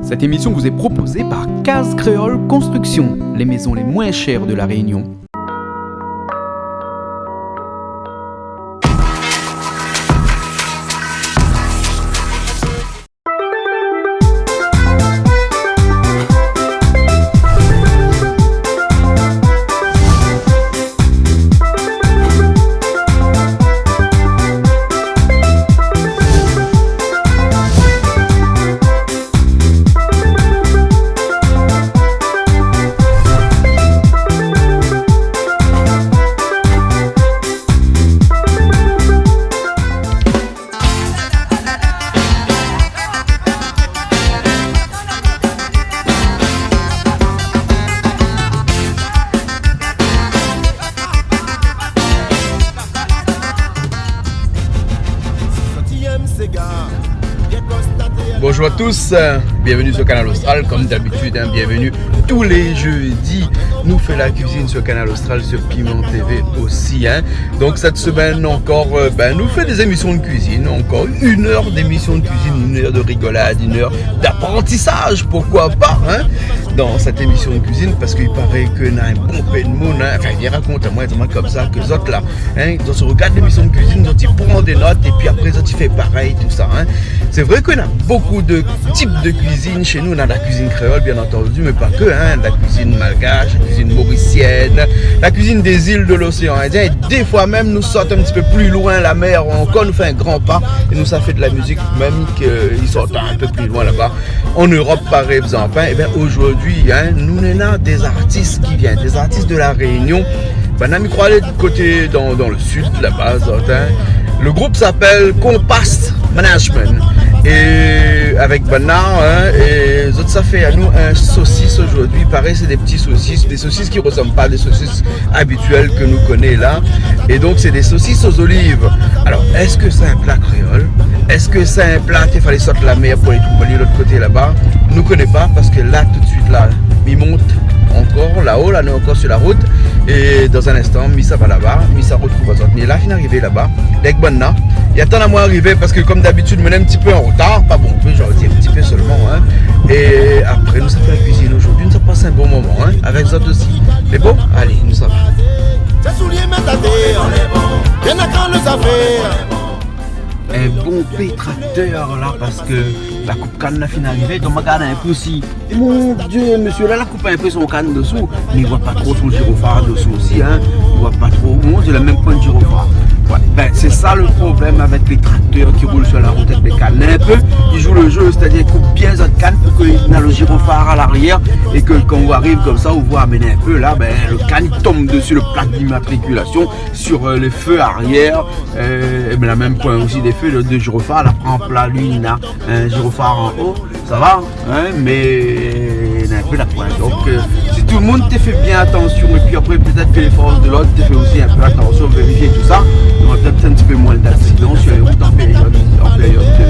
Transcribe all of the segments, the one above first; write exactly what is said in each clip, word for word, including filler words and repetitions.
Cette émission vous est proposée par Case Créole Construction, les maisons les moins chères de La Réunion. Bonjour à tous, euh, bienvenue sur Kanal Austral, comme d'habitude, hein, bienvenue tous les jeudis. Nou fé la kuizine sur Kanal Austral, sur Piment T V aussi, hein. Donk, sèt semèn ankor, euh, bin, nou fé dé zémisyon de kuizine, ankor une heure d'émission de cuisine, une heure de rigolade, une heure d'apprentissage, pourquoi pas, hein, dans cette émission de cuisine, parce qu'il paraît que na in bonpé de moun, hein, enfin, i vien rakont amoin, i di amoin konmsa ke zot la, hein, zot i rogard lémisyon de kuizine, zot i pran dé not, épi apré, zot i fé parèy, tousa, hein. C'est vrai que na beaucoup de types de cuisine chez nous. On a la cuisine créole, bien entendu, mais pas que, hein. La cuisine malgache, la cuisine mauricienne, la cuisine des îles de l'océan Indien. Et des fois même, nou sort un petit peu plus loin la mer encore, nou fé un grand pas et nou sa fé de la musique, même qu'ils sortent un peu plus loin là-bas, en Europe, par exemple, hein. Eh bien, aujourd'hui, hein, nou néna des artistes qui viennent, des artistes de La Réunion. Banna, mi kroi, lé koté dan, dan le sud, laba, zot, hein. Le groupe s'appelle Compass Management. É avèk banna, hein, é zot sa fé anou in sosis aujourd'hui. Parèy, sé dé ti sosis, dé sosis ki resanm pa dé sosis abitièl ke nou koné la. É donk, sé dé sosis aux olives. Alors, èske sé in pla kréol ? Èske sé in pla ke falé sort la mèr pou alé trouv ali lot koté laba ? Nou koné pa, parske la, tout de suite la, mi mont ankor lao, la, nou lé ankor sur la route. É dan in instan, mi sava laba, mi sa retrouv azot. Mé la, fine arivé laba, avèk banna. I atann amoin arivé parske, konm dabitid, moin lé in ti pé an retar. Pa bonpé, mi di in ti pé solman, hein. É apré, nou sa fé la kuizine aujourd'hui, nou sa pas in bon moman, hein, avèk zot osi. Mé bon, alé, nou sava. Sé soulié mèt atèr, bien atann lé zafèr. In bonpé traktèr la, parske la koup kann la fine arivé, donk ma gard in pé si, mon Dié, mésyé la, la koup in pé son kann dosou, mé i voi pa tro son jirofar dosou osi, hein. I voi pa tro, non, sé la mèm poin jirofar. Ouais, bin, sé sa le problèm avèk lé traktèr ki roul sur la rout avèk lé kann. In pé, i jou le jeu, sétadir i koup bien zot kann pou ke na le jirofar a larièr é ke kan ou ariv konmsa, ou voi, mé in pé la, bin, le kann i tonm desi le plak d'immatriculation, sur, euh, le feu arrière, euh, é bin, la mèm poin osi dé feu, le, dé jirofar, la pran pla, li, na in jirofar an o, sa va, hein, mé na in pé la poin. Donk, euh, si tout le moun té fé bien atansion, épi apré, pétèt ke lé fors de lord té fé osi in pé atansion, vérifié tousa, nou nora pétèt in ti pé moin d'aksidan sur lé rout an périod, an périod de,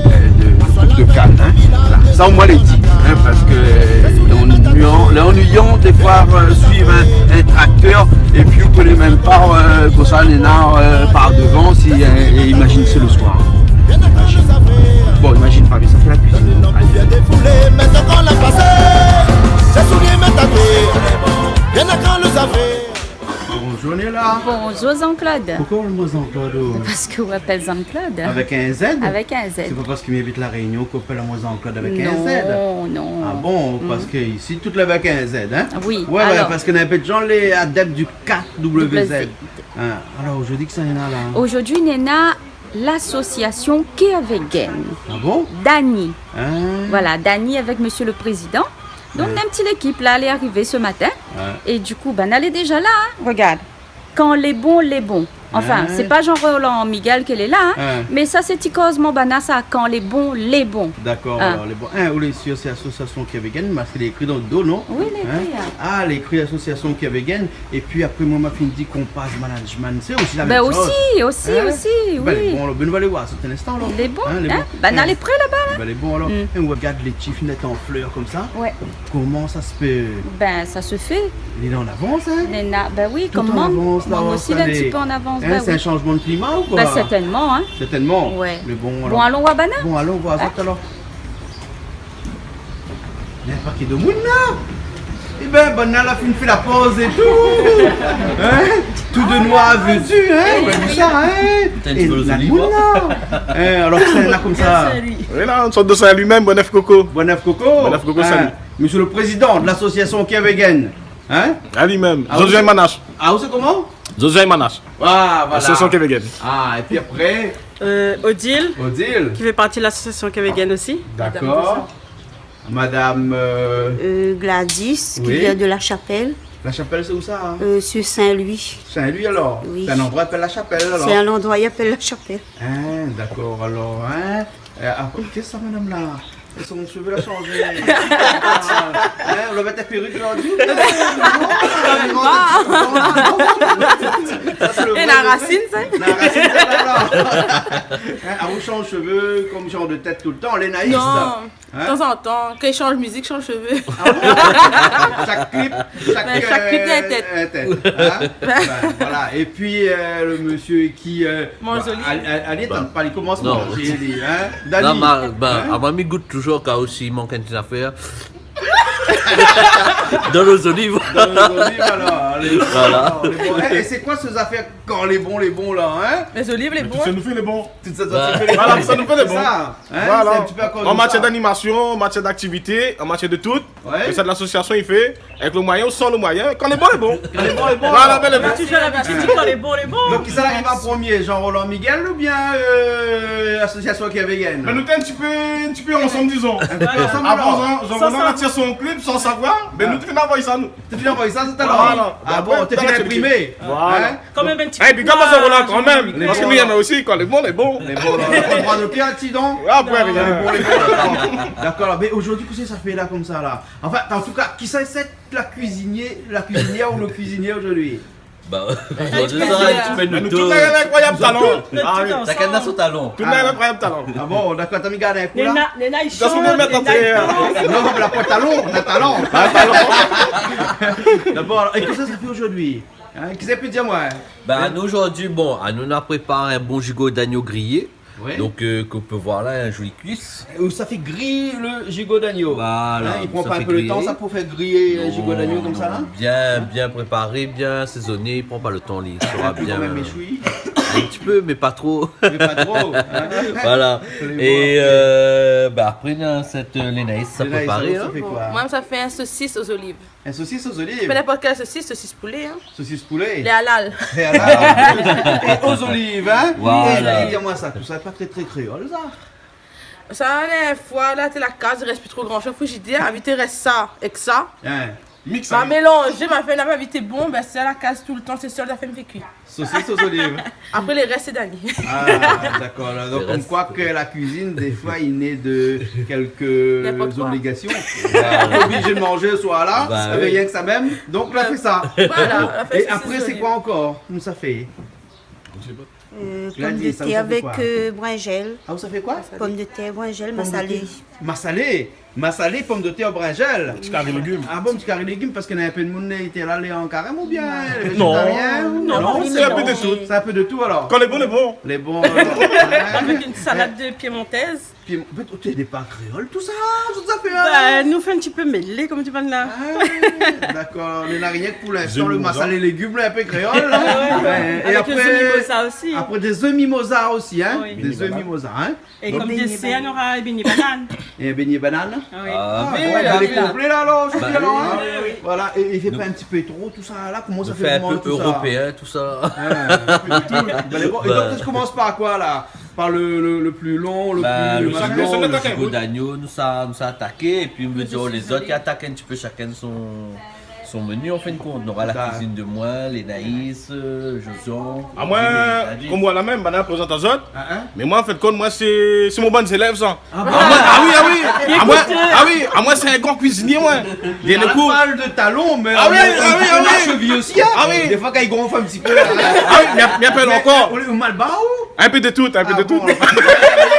euh, de, de koup de kann, hein. Voilà. Sa, omoin, lé di, hein, parske, euh, lé annuiyan, lé annuiyan défoi, euh, suiv in, in traktèr, épi ou koné mèm pa, euh, kosa néna, euh, par devan, si, euh, é imazine, sé le soir. Imazine. Bon, imazine pa, mé sa fé la kuizine. Alé. Bien défoulé, mèt ankor la pasé. Sé soulié mèt atèr, bien atann lé zafèr. Bonjour Néla. Bonjour Jean-Claude. Poukoué ou apèl amoin Jean-Claude, ou ? Parske ou apèl Jean-Claude. Avèk in Z ? Avèk in Z. Sé pa parske mi abit La Réunion k'ou apèl amoin Jean-Claude avèk in Z ? Non, non. Ah bon ? Mm. Parske isi, tout lé avèk in Z, hein ? Oui, ouais, ouais, alors. Parske na in pé de moun lé adèp du quatre W Z. W Z. Hein, alors, aujourd'hui, kosa néna la ? Aujourd'hui, néna l'association Kervéguen. Ah bon ? Dany. Hein ? Voilà, Dany avèk monsieur le président. Donk, ouais, na in ti lékip la, lé arivé se matin. Ouais. É du kou, bin, lé déza la, hein. Regard. Kan lé bon, lé bon. Anfin, ouais, sé pa Jean-Roland Miguel ke lé la, hein. Ouais. Mé sa, sé ti kozman banna sa, kan lé bon, lé bon. Dakor, hein. Alors, lé bon. Hein, ou lé si, sé association Kervéguen, parske lé ékri dan le do, non ? Oui, lé ékri, hein. Ah, lé ékri association Kervéguen. Épi apré, moin, ma fine di Compass Management, sé osi la mèm shoz. Bin osi, osi, osi, oui. Bin, lé bon, alor, bin, nou va alé voir sa dan in instan, alor. Lé bon, hein, lé bon. Bin, alé pré laba, la. Bin, lé bon, alor. Mm. É ou rogard lé ti fenèt an flèr konmsa. Ouais. Koman sa se fé ? Bin, sa se fé. Lé an avans, hein ? Néna, bin oui, tout an avans, la, moin osi, in ti pé an avans, hein, bin oui. Sé in shanjman de klima ou koi ? Bin, sèrtènman, hein. Sèrtènman. Ouais. Mé bon, alor. Bon, alon voir banna. Bon, alon voir sa, alor. Hein ? Néna in paké de moun la. Ében, banna la fine fé la poz é tou. Hin ? Tout de noir vêtu, hin ? Ou la vi sa, hin ? Putain, é tu veux le na solide, moun la. Hin, alor sé la konmsa. Wi, la, in sort de Saint-Louis mèm, Bonèf Koko. Bonèf Koko. Bonèf Koko, hin, Saint-Louis. Monsieur le président de l'association Kervéguen. Hin ? A, li mèm. A, Josué oui. Manache. A, ou sé koman ? Josué Manache. A, voilà. L'association Kervéguen. A, épi apré ? Euh, Odile, Odile, qui fait partie de l'association Kervéguen aussi. D'accord. Madame, euh, euh, Gladys, qui vient de La Chapelle. La Chapelle, sé ousa, hin ? Euh, sur Saint-Louis. Saint-Louis, alor ? Oui. Sé in landroi i apèl La Chapelle, alor ? C'est un endroit, il appelle La Chapelle. Hin, dakor, alor, hin ? Euh, apré, kosa madam la ? Son shové la shanzé. Hin, ou la mèt in périk zordi ? Non, non, non, non, non. Sa, sé le... É la rasine, sa ? La rasine, sa, la, la. Hin, ou shanz shové konm shanz de tèt toultan, lé naïf, sa. Non. Hin ? Tanzantan, kan i shanz mizik, i shanz shové. A bon ? Shak klip, shak, euh, shak klip, néna in tèt. Hin ? Bin, voilà. Épi, euh, le mésyé ki, euh, manz zoliv. Alé, alé, atann, pa li komans manzé, li, hin ? Dani. Non, ma, bin, avan mi gout touzour, kan osi i mank in ti zafèr. Dan lo zoliv. Dan lo zoliv, alor, alé. Voilà. Alor, lé bon. É, é sé koi sé zafèr kan lé bon, lé bon la, hin ? Lé zoliv, lé bon. Mé tout sa nou fé lé bon. Tout sa nou fé lé bon. Voilà, tout sa nou fé lé bon. Sé sa. Hin, voilà. Sé in ti pé akoz de sa. An matièr d'animasion, an matièr d'aktivité, an matièr de tout. Wé. É sa, de lasosiasion i fé, avèk lo moiyin ou san lo moiyin, kan lé bon, lé bon. Kan lé bon, lé bon. Voilà, bèl é bon. Touzour labitid di kan lé bon, lé bon. Donk, kisa la i ariv an promié, Jean-Roland Miguel oubien, euh, lasosiasion Kervéguen ? Bin, nou té in ti pé, in ti pé ansanm, dizon. In ti pé ansanm, alor. Avan, Jean-Roland la tir son klip san savoir, bin, nou té fine anvoy sa, nou. Té fine anvoy sa, talèr ? Voilà. A bon, té fine inprimé. Voilà. Hin ? Kan mèm in ti... É pi, kan mèm, Jean-Roland, kan mèm. Lé bon, la. Parske mi èm osi, kan lé bon, lé bon. Lé bon, la. Ou pran lo kèr, ti don. Apré, rien. Lé bon, lé bon, lé bon. Dakor, la. Mé zordi, kosa sa fé la, konmsa, la ? Anfin, an tou ka, kisa sé la kuizinié, la kuizinièr ou lo kuizinié zordi ? Ba, zordi, sa, in ti pé nou tout. Mé nou tout, nou na in inkroiyab talan. A wi. Shakinn na son talan. Tout na in inkroiyab talan. A bon, dakor, atann, mi gard in kou, la. Néna, néna i shanz, néna i dans. Non, mé la, pa talan, na talan. Na talan. Dakor, é kosa sa fé zordi ? Hin, kisa i pé dir amoin ? Ba, nou, zordi, bon, anou, nou la prépar in bon jigo d'agno griyé. Wé. Donk, euh, ke ou pé voir la, in zoli kuis. É ou sa fé griy lo jigo d'agno. Voilà, hin, i pran pa in pé lo tan, sa, pou fé griy in jigo d'agno konmsa, la ? Non, non, bien, bien préparé, bien asézoné, i pran pa lo tan, li sra bien. In pé konm in méchoui. In ti pé, mé pa tro. Mé pa tro, hin. Voilà. Lé bon, apré. É, euh, ba, apré, néna sèt, euh, Lénaïs, sa préparé, hin. Lénaïs, sa fé koi ? Bon, moin, sa fé in sosis o zoliv. In sosis o zoliv. Pé ninport kèl sosis, sosis poulé, hin. Sosis poulé. Lé halal. Lé halal. É o zoliv, hin. Voilà. É, é, di amoin sa, tousa lé pa tré, tré kréol, sa. Sa, la dernièr foi, la, té la kaz, i rès pi tro gran shoz, frizidèr, ma vi té rès sa èk sa. Hin. Mix, hin. Ma mélanzé, ma fé, na pa vi té bon, bin, sé la kaz toultan, sé sèl zafèr mi fé kui. Sosis o zoliv. Apré, lé rès, sé Dani. A, dakor, la. Donk, konm koi ke la kuizine, défoi, i né de kèlk obligasion. Ninport koi. Ba, oblizé manzé le soir la, avèk rienk sa mèm. Donk, la fé sa. Voilà, la fé sa. É apré, sé koi ankor nou sa fé ? Euh, pomdetèr avèk, euh, brinzèl. A, ou sa fé koi ? Pomdetèr, brinzèl, masalé. Pomdetèr. Masalé. Masalé, pomdetèr, brinzèl. Ti kari légim. A bon, ti kari légim, parske na in pé d'moun, li té la, li lé an karèm oubien, li lé véjétarien, ou... Non, non, non, sé in pé de tout. Sé in pé de tout, alor. Kan lé bon, lé bon. Lé bon, alor. Avèk in salad de piémontèz. Piémon-, mé ou té di pa kréol, tousa, tout sa fé, hin ? Ba, nou fé in ti pé mélé, konm di banna. A, dakor. Mé na rienk pou linstan, lo masalé légim, la, in pé kréol, hin. A wé. É apré, dé zé mimoza osi. Apré, dé zé mimoza osi, hin. Wi. Dé zé mimoza, hin. É konm désèr, nora in bégné banane. In bégné banane ? A wi. A bon, lé konplé la, alor, zordi, alor, hin ? Ba wi. Voilà, é i fé pa in ti pé tro, tousa la, koman sa fé vréman, tousa ? Nou fé in pé éropéin, tousa. A, in pé de tout. Bin, lé bon. É donk, ou komans par koi la ? Par le, le, le pli lon, le pli machin. Ba, le jigo, le jigo d'agno, nou sa, nou sa ataké, épi nou vé dir lézot i atak in ti pé, shakinn son son menu, an fin de kont. Nora la kuizine de moin, Lénaïs, euh, Josué. Amoin, konm moin la mèm, banna la prézant azot. Mé moin, an fin de kont, moin, sé, sé mon bann zélèv, sa. A bon ? Amoin, a wi, a wi. Amoin, a wi, amoin, sé in gran kuizinié, moin. Dé kou. Ou parl de talon, mé... A wi, a wi, a wi. Cheviy osi, hin. A wi. Défoi, kan i gonf in ti pé, hin. A wi, mé, mé in pé ankor. Ou lé mal ba, ou ? In pé de tout, in pé de tout. A bon,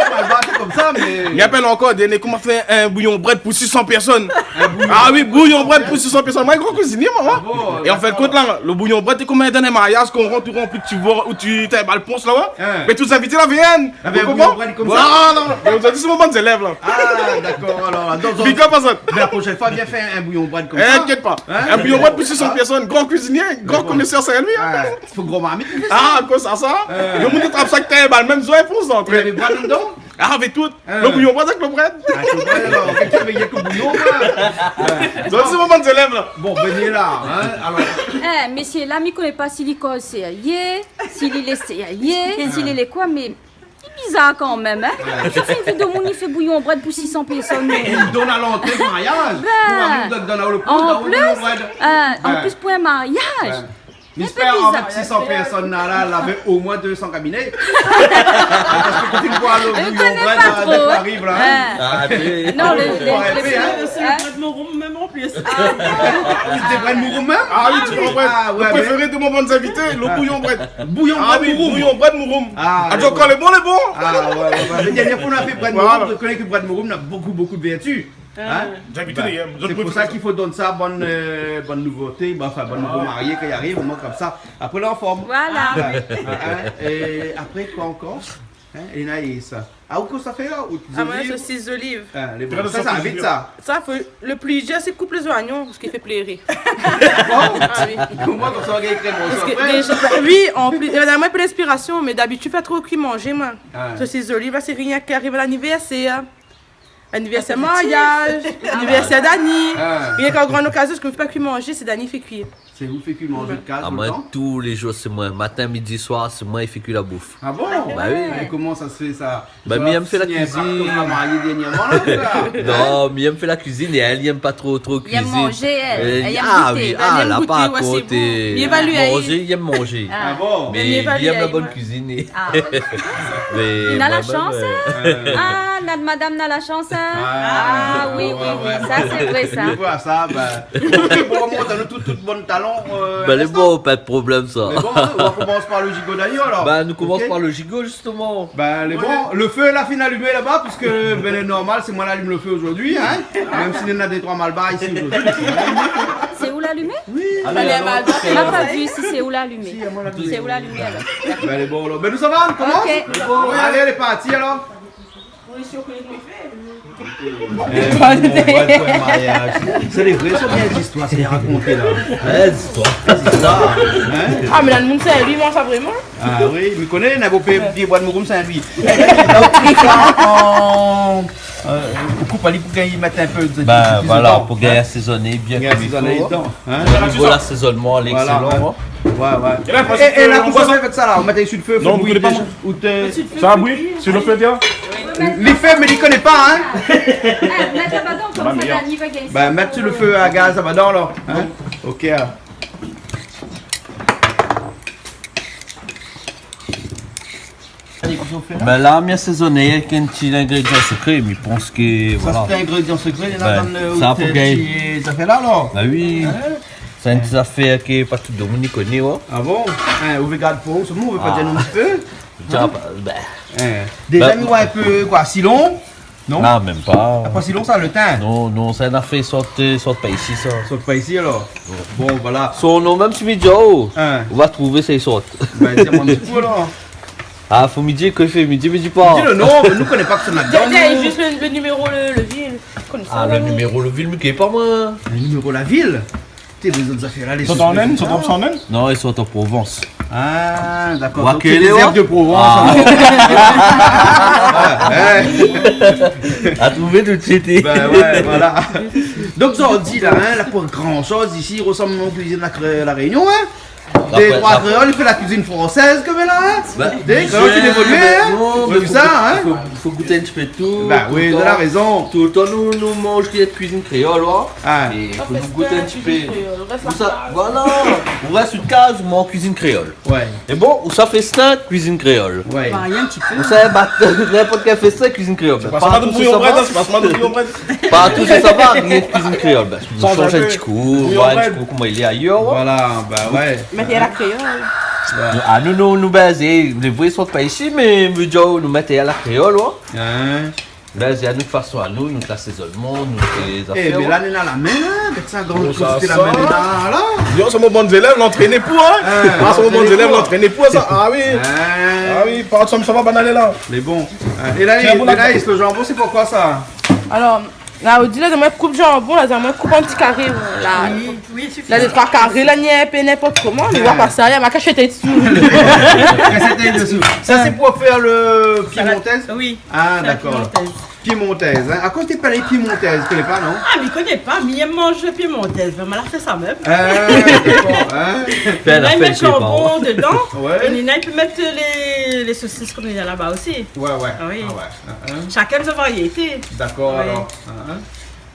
mal ba, Konmsa, mé... Mi rapèl ankor, dèrnié kou ma fé in bouyon brèd pou sis san pèrsone. In bouyon... Ah oui, bouyon brèd pou sis san pèrsone. Moin, gran kuizinié, moin, in. Ah bon, dakor. É an fin d'kont, la, lo bouyon brèd, sé konm dann in mariaz, kan ou rant, ou ranpli, ti voi, ou ti, té bal pons la, oué. In. Mé tout zinvité la vien. Lavé in bouyon brèd konmsa. Ou konpran ? Voilà. Mé zot sé mon bann zélèv, la. Ah, dakor, alor. Donk, big up azot. Mé la proshèn foi, vien fé in bouyon brèd konmsa. Inkièt pa. In ? In bouyon brèd pou sis san pèrsone. Gran kuizinié, gran konésèr Saint-Louis, in. Oué. Fo gran marmit pou fé sa. Ah, kosa sa ? Lo moun i trap sa, té bal mèm zoué pou sa. Lavé brèd dedan ? Ah, avèk tout. In. Lo bouyon brèd avèk lo brèd. Ah, sé vré, alor. Kèlkin i vé avèk lo bouyon, koi. Zot sé mon bann zélèv, la. Bon, vni la, in, alor. Eh, mésyé, la, mi koné pa si li koz sérié, si li lé sérié, si li lé koi, mé li bizar kanmèm, in. Oué. Sir in vidéo, moun i fé bouyon brèd pou sis san pèrsone. É li done a lantré mariaz. Bin. Pou ariv dan, dan lo pous, an plis, bouyon brèd. In, an plis pou in mariaz. Oué. Mé sé pa bizar, avèk sis san pèrsone la, la, lavé omoin dé san kabiné. Parske kan ou voi lo bouyon brèd la, dèk ou ariv la, in. Ah, oui. Non, lo, lo, lo, in. Sé lo brèd mouroum mèm an plis. Ah. Sé brèd mouroum mèm ? Ah oui, ti konpran. Ah, oué, mé préféré de mon bann zinvité, lo bouyon brèd. Ah oui, bouyon brèd mouroum. Ah, dakor, lé bon, lé bon. Ah, oué, oué, oué. Mé dèrnié foi nou la fé brèd mouroum, nou koné ke brèd mouroum na bokou, bokou de vèrti. In ? Zinvité, bin, sé pou sa k'i fo done sa, bann, eu, bann nouvoté, bin, anfin, bann nouvo marié, kan i ariv, omoin konmsa, apré, lé an form. Voilà. In, in, in. É apré, koi ankor ? In, Anaïs. Ah, ou kosa fé la, ou... Ah, moin, sosis zoliv. In, lé bon. Sa, sa vit, sa. Sa, fo, lo pli dir, sé koup lé zoignon, parske i fé pléré. Ah bon ? Ah oui. Koman, konmsa, ou gingn krèm osi apré ? Parske déza, ba oui, an plis, eu, moin, pou linspirasion, mé dabitid, mi fé pa tro kui manzé, moin. Ah. Sosis zoliv, la, sé rienk kan i ariv lanivèrsèr. Lanivèrsèr mariaz, lanivèrsèr Dani. Ah. Rienk an gran okazion, parske mi fé pa kui manzé, sé Dani i fé kui. Sé ou i fé kui manzé de kaz, toultan ? Ah, moin, tou lé zour, sé moin. Matin, midi, soir, sé moin i fé kui la bouf. Ah bon ? Ba oui. É koman sa i fé sa ? Ba, mi èm fé la kuizine. Ou la marié dèrnièrman, la, ou la ? Non, mi èm fé la kuizine é èl i èm pa tro, tro kuizine. Li èm manzé, èl. Èl i èm gout. Ah oui, ah, la, par kont, li èm gout, oué, sé bon. Li évalue, manzé, li èm manzé. Ah bon ? Mé li èm la bone kuizine. Ah. Mé li na la shans, in. Ah, nout madam na la shans, in. Ah, oui, oui, oui. Sa, sé vré, sa. Ou voi sa, bin, bon, nou tout, tout bann talan, eu... Bin, lé bon, pa de problèm, sa. Mé bon, nou komans par lo zigo d'agno, alor. Bin, nou komans par lo zigo, zistoman. Bin, lé bon. Lo fé la fine alimé laba, puiske, bin, lé normal, sé moin la alim lo fé zordi, in. Mèm si néna dé, troi malbar isi zordi. Sé ou la alimé ? Oui. Alé, alon. Ma pa vi si sé ou la alimé. Si, moin la alimé. Sé ou la alimé, alor. Bin, lé bon, alor. Bin, nou sava, nou komans ? Ok. Alé, lé parti, alor. Eh, bon, ouais, pou in mariaz. Sé lé vré, sé bien zistoir, sé rakonté la. Eh, zistoir, zistoir. Hein ? Ah, mé la, lo moun, sé li, moin, sa vréman. Ah oui, mi koné, na bo pé, pié boi d'mouroum, sé li. An, euh, ou koup ali pou gingn mèt in pé de, de, de, de, voilà, pou gingn asézoné bien konm i fo. Gingn asézoné dedan, hein. Au niveau de l'assaisonnement, elle est excellente, hein. Voilà, ouais. Ouais, ouais. É la, é, é la, kosa ou fé avèk sa la ? Ou mèt ali su lo fé, fé bouyi déza. Sa la bouyi, su lo fé déza. Li fé, mé li koné pa, hein. Eh, mèt laba dedan, konmsa, Dani va gingn sa. Bin, mèt su lo fé a gaz laba dedan, la. Hein ? Ok. Bin la, mi asézoné avèk in ti ingrédian sekré, mi pans ke, voilà. Sa, sé in ingrédian sekré, la, bin, dann, euh, sa, ou pou gingn ti zafèr la, alor. Bin oui. Hein ? Sé in ti zafèr ke pa tout domoun i koné, ouais. Ah bon ? Hein, ou vé gard pou ou, solman, ou vé pa dir in ti pé ? Hein ? Déza, mi oi in pé, koi, silon ? Non ? Non, mèm pa. Ah, pa silon, sa, lo tin ? Non, non, sa, na fé sort, euh, sort pa isi, sa. Sort pa isi, alor ? Ouais. Bon, voilà. Son non, mèm si mi di, oh, hein, ou va trouvé sa i sort. Bin, di amoin in ti kou, alor. Ah, fo mi di, kosa i fé, mi di, mi di pa. Di lo non, mé nou koné pa kosa néna dedan, nou. Zis lo, lo niméro, lo, lo vil. Koné sa, nou. Ah, lo niméro, lo vil, mi koné pa, moin. Lo niméro, la vil ? Té, lé zot zafèr la, lé... Sort an Inde, sort an Inde ? Non, i sort an Provans. Ah, dakor. Donk, sé dé zèrb de Provans, alor. Ah, trouvé tout de suite. Bin ouais, voilà. Donk, zordi la, hein, la, pa gran shoz isi, i rosanm a kuizine La Ré-, La Rénion, hein. Dé, troi kréol i fé la kuizine fransèz, konm la, hein. Bin, dé kréol ki évolue, hein. Non, mé fo, hein, fo, fo gout in ti pé tout. Bin oui, ou na rézon. Toultan nou, nou manz ke kuizine kréol, ouais. Ah. É fo nou gout in ti pé. Ou sa, voilà. Ou rès dan la kaz, ou manz kuizine kréol. Ouais. É bon, ou sa féstin, kuizine kréol. Ouais. Ou sa bat, ninport kèl féstin, kuizine kréol. Bin, partou ousa ou sava, partou ousa ou sava, rienk kuizine kréol. Bin, nou shanj in ti kou, voir in ti kou koman i lé ayèr, ouais. Voilà, bin ouais. Mé i lé a la kréol. Ouais. Ah, nou, nou, nou, ben, sé, lé vré, i sort pa isi, mé, mi di aou, nou mèt a la kréol, ouais. Hein. Ben, sé anou, fason anou, nou, asézonman, nou, sé zafèr, mé ouais. La, nou néna la min, la, avèk sa gran kantité la min, la, la. Yo, sé mon bann zélèv, lantréné pou, hein. Ah, sé mon bann zélèv, lantréné pou, sa. Ah oui. Ah oui, par kont, sa va, bann alé la. Mé bon. Tiens, bon, é la, lo janbon, sé pou koué sa ? Alor, la, ou di, la, moin koup janbon, la, moin koup an ti karé, la. Oui, oui, suffit. La, dé troi karé, la, ni in pé ninport koman, mé ou voi pa sa, la, ma kashèt lé désou. Kashèt lé désou. Sa, sé pou fé lo piémontèz ? Salad, oui. Ah, dakor. Piémontèz. Piémontèz, hein. Akoz té pa lé piémontèz, ou koné pa, non ? Ah, mi koné pa, mi yèm manz piémontèz, mé ma la fé sa mèm. Ah, dakor, hein. Fé la fèt, sé pa janbon dedan, ouais. É néna, i pé mèt lé, lé sosis konm néna laba osi. Ouais, ouais. Ah oui. Ah ouais. Hein, hein. Shakinn son variété. Dakor, alor. Hein, hein.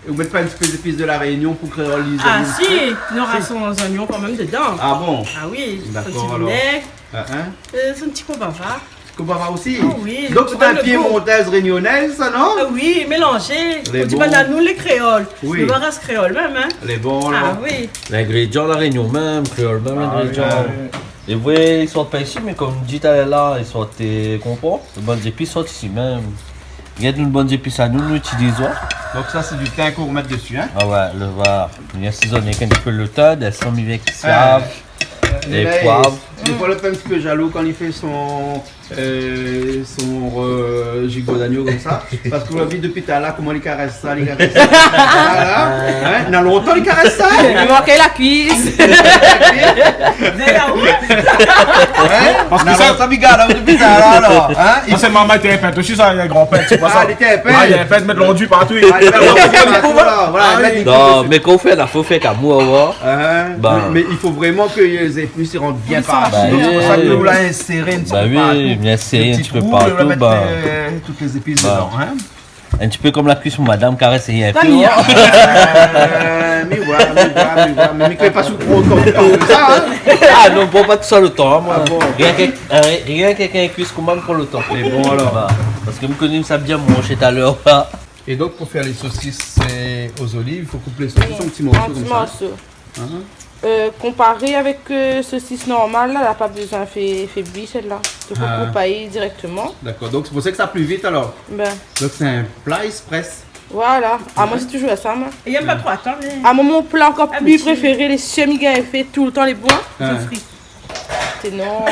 É ou mèt pa in ti pé zépis de La Réunion pou kréolizé ? Ah, si, nora son zonion kanmèm dedan. Ah bon ? Ah oui, son ti vinèg. Hein, hein. Euh, son ti konbava. Konbava osi ? Ah oui, donk, sé in piémontèz rényonèz, sa, non ? Ah oui, mélanzé. Lé bon. Ou di pa, nou, lé kréol. Oui. Nou, la ras kréol mèm, hein. Lé bon, alor. Ah oui. Lingrédian La Rénion mèm, kréol mèm, lingrédian. Ah oui, oui. Lé vré, i sort pa isi, mé konm di talèr la, i sort, euh, konpran ? Lo bann zépis i sort isi mèm. Gard, nou, bann zépis anou, nou itiliz, ouais. Donk sa, sé di tin k'ou mèt dési, hein ? Ah ouais, lo, voilà. Mi asézone avèk in ti pé lo tin, dé san mi vèk siav, é poiv. Défoi, lé in ti pé jalou kan li fé son, euh, son, euh, jigo d'agno konmsa. Parske ou la vi dopi talèr koman li karès sa, li karès sa. Voilà. Hein ? Néna lontan li karès sa, hein ? I mank la kuis. Hein ? Parske sa, sa mi gard dopi talèr, alor. Hein ? Sa, sé momon té in pint osi, sa, in gran pint, sé pa sa. Ah, li té in pint. Ah, li té in pint, mèt landuit partou. Ah, li té in pint partou, voilà. Ah oui. Non, mé kan ou fé la, fo fé k'amour, ouais. Hein ? Mé, mé i fo vréman ke lé zépis i rant bien partou. Bah oui. Sé pou sa ke nou la inséré in ti pé partou. Bah oui, bien inséré in ti pé partou, euh, tout lé zépis dedan, hein. In ti pé konm la kuis, madam, karès in pé, ouais. Euh, mi voi, mi voi, mi voi, mé mi koné pa si ou pran otan de tan ke sa, hein. Ah non, mi pran pa tout sa lo tan, hein, moin. Ah bon ? Rienk, euh, rienk in kuis, koman mi pran lo tan ? Mé bon, alor. Bah, parske mi koné sa bien manzé talèr, la. É donk, pou fé lé sosis, euh, o zoliv, i fo koup lé sosis an ti morso konmsa. Oui, an ti morso. Hein ? Euh, konparé avèk, euh, sosis normal, la, la pa bézoin fé, fé bouyi, sèt-la. Donk, ou koup ali dirèkteman. Dakor. Donk, sé pou sa ke sa pli vit, alor. Ben. Donk, sé in pla ésprès. Voilà. Ah, moin, sé touzour sa, moin. É i yèm pa tro atann, mé... Ah, moin, mon pla ankor pli préféré, lé sièm i gingn fé toultan lé boin. Hein. Sé fri. Sé non.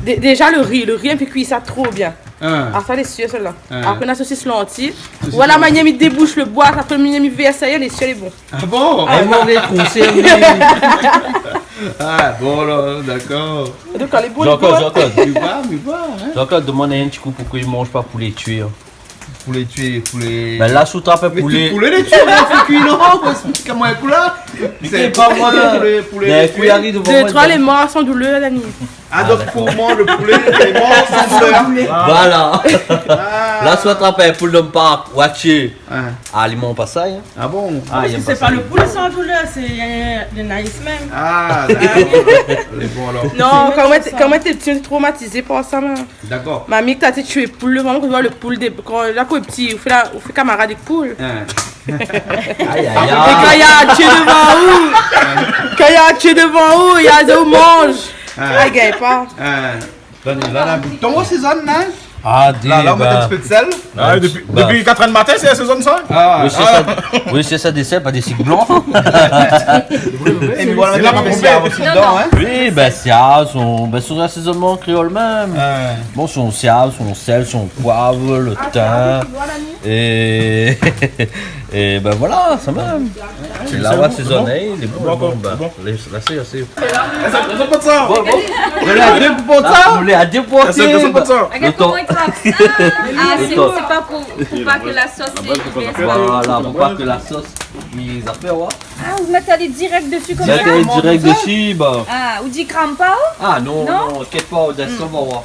Dé-, déza, lo ri, lo ri, i fé kui sa tro bien. Hein. Ah, sa, lé sièl, sèt-la. Hein. Apré, na sosis lanti. Sosis lanti. Ou voi la manièr mi déboush lo boi, sa fé manièr mi vèrs sa, lé sièl, lé bon. Ah bon ? Ah, moin, lé konsèrv, oui. Ah, bon, la, dakor. Donk, lé bon, lé bon, hein. Jean-Claude, Jean-Claude. Mi voi, mi voi, hein. Jean-Claude, domann in ti kou poukosa i manz pa poulé kui, hein. Poulé kui, poulé. Ben la, si ou trap in poulé. Mé tout poulé lé kui, non, fé kui, non, ou èksplik amoin in kou la. Sé pa moin. Poulé, poulé, poulé. Dé troi, lé mor san doulèr, Dani. Ah, donk, pou manz lo poulé, lé mor san doulèr. Voilà. Ah. La, si ou trap in poul dan lo park, watch it. Hein. Ah, li manz pa sa, hein. Ah bon ? Ah, parske sé pa lo poulé san doulèr, sé, euh, lo naïs mèm. Ah, dakor. Lé bon, alor. Non, kan moin té, kan moin té pti, moin té tromatizé par sa, moin. Dakor. Mami, kan té tié poul, vréman, kan ou voi lo poul dé, kan, la, kan ou lé pti, ou fé la, ou fé kamarad èk poul. Hein. Ay, ay, ay. É kan i tié dovan ou, kan i tié dovan ou, i di ou manz. Hein. Ah, i gingn pa. Hein. Donk, la, la, ou asézone, hein ? Ah, la, la, ou mèt in ti pé d'sèl. Ah, dopi, dopi katr èr di matin, sé asézone sa ? Ah. Oui, sé sa. Oui, sé sa, d'sèl, pa d'sik blan. É voilà, la pa konpé. Siav osi dedan, hein ? Oui, ben, siav, son, ben, son asézonman kréol mèm. Ouais. Bon, son siav, son sèl, son poiv, lo tin. É, é ben voilà, sa mèm. Sé la ou asézone, hein, lé bon, bon, ben, bon. Lé, la, sé asé. Bon, bon. Nou lé a dé pou sa ? Nou lé a dé pou sa. Regarde comment il trappe. Ah, ah, c'est, c'est pas pour, pour pas que la sauce, c'est... Voilà, pou pa ke la sos i zafèr, ouais. Ah, ou mèt ali dirèk dési konmsa ? Mèt ali dirèk dési, ben. Ah, ou di kram pa, ou ? Ah non, non, inkièt pa, ou désann, va oir.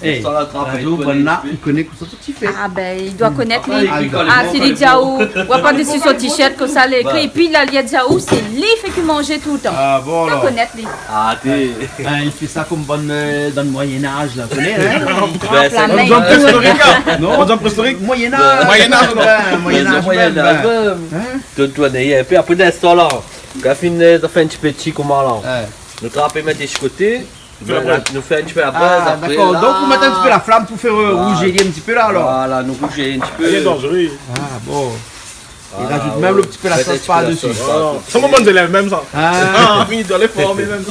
Eh, sa la trap, radio, banna, i koné kosa ou fé. Ah ben, i doi konèt, li. Ah, si li di aou, ou voi pa dési son t-shirt konmsa, lé, épi la, li di aou, sé li fé ki manzé toultan. Ah bon, alor. I doi konèt, li. Ah, té. Ben, i fé sa konm bann, euh, dan lo Moyen-Âge, la, ou koné, hein ? Ben, sé in égzanp préistorik, hein ? Non. In égzanp préistorik. Moyen-Âge. Moyen-Âge, alor. Ben, Moyen-Âge, Moyen-Âge, ben. Hein ? Tourn, tourn, é pi apré, dan stan la, kan fine, euh, sa fé in ti pé ti, koman la ? Ouais. Nou trap, mèt su koté. Fé la brèz. Nou fé in ti pé la brèz apré. Ah, dakor. Donk, ou mèt in ti pé la flam pou fé, euh, rouzir in ti pé la, alor. Voilà, nou rouzir in ti pé. Lé danzéré. Ah, bon. Voilà, i razout mèm lo ti pé la sos par dési. Mèt in ti pé la sos par dési. Voilà. Sa, mon bann zélèv mèm, sa. Ah. Ah, fini dan lé for, mé mèm.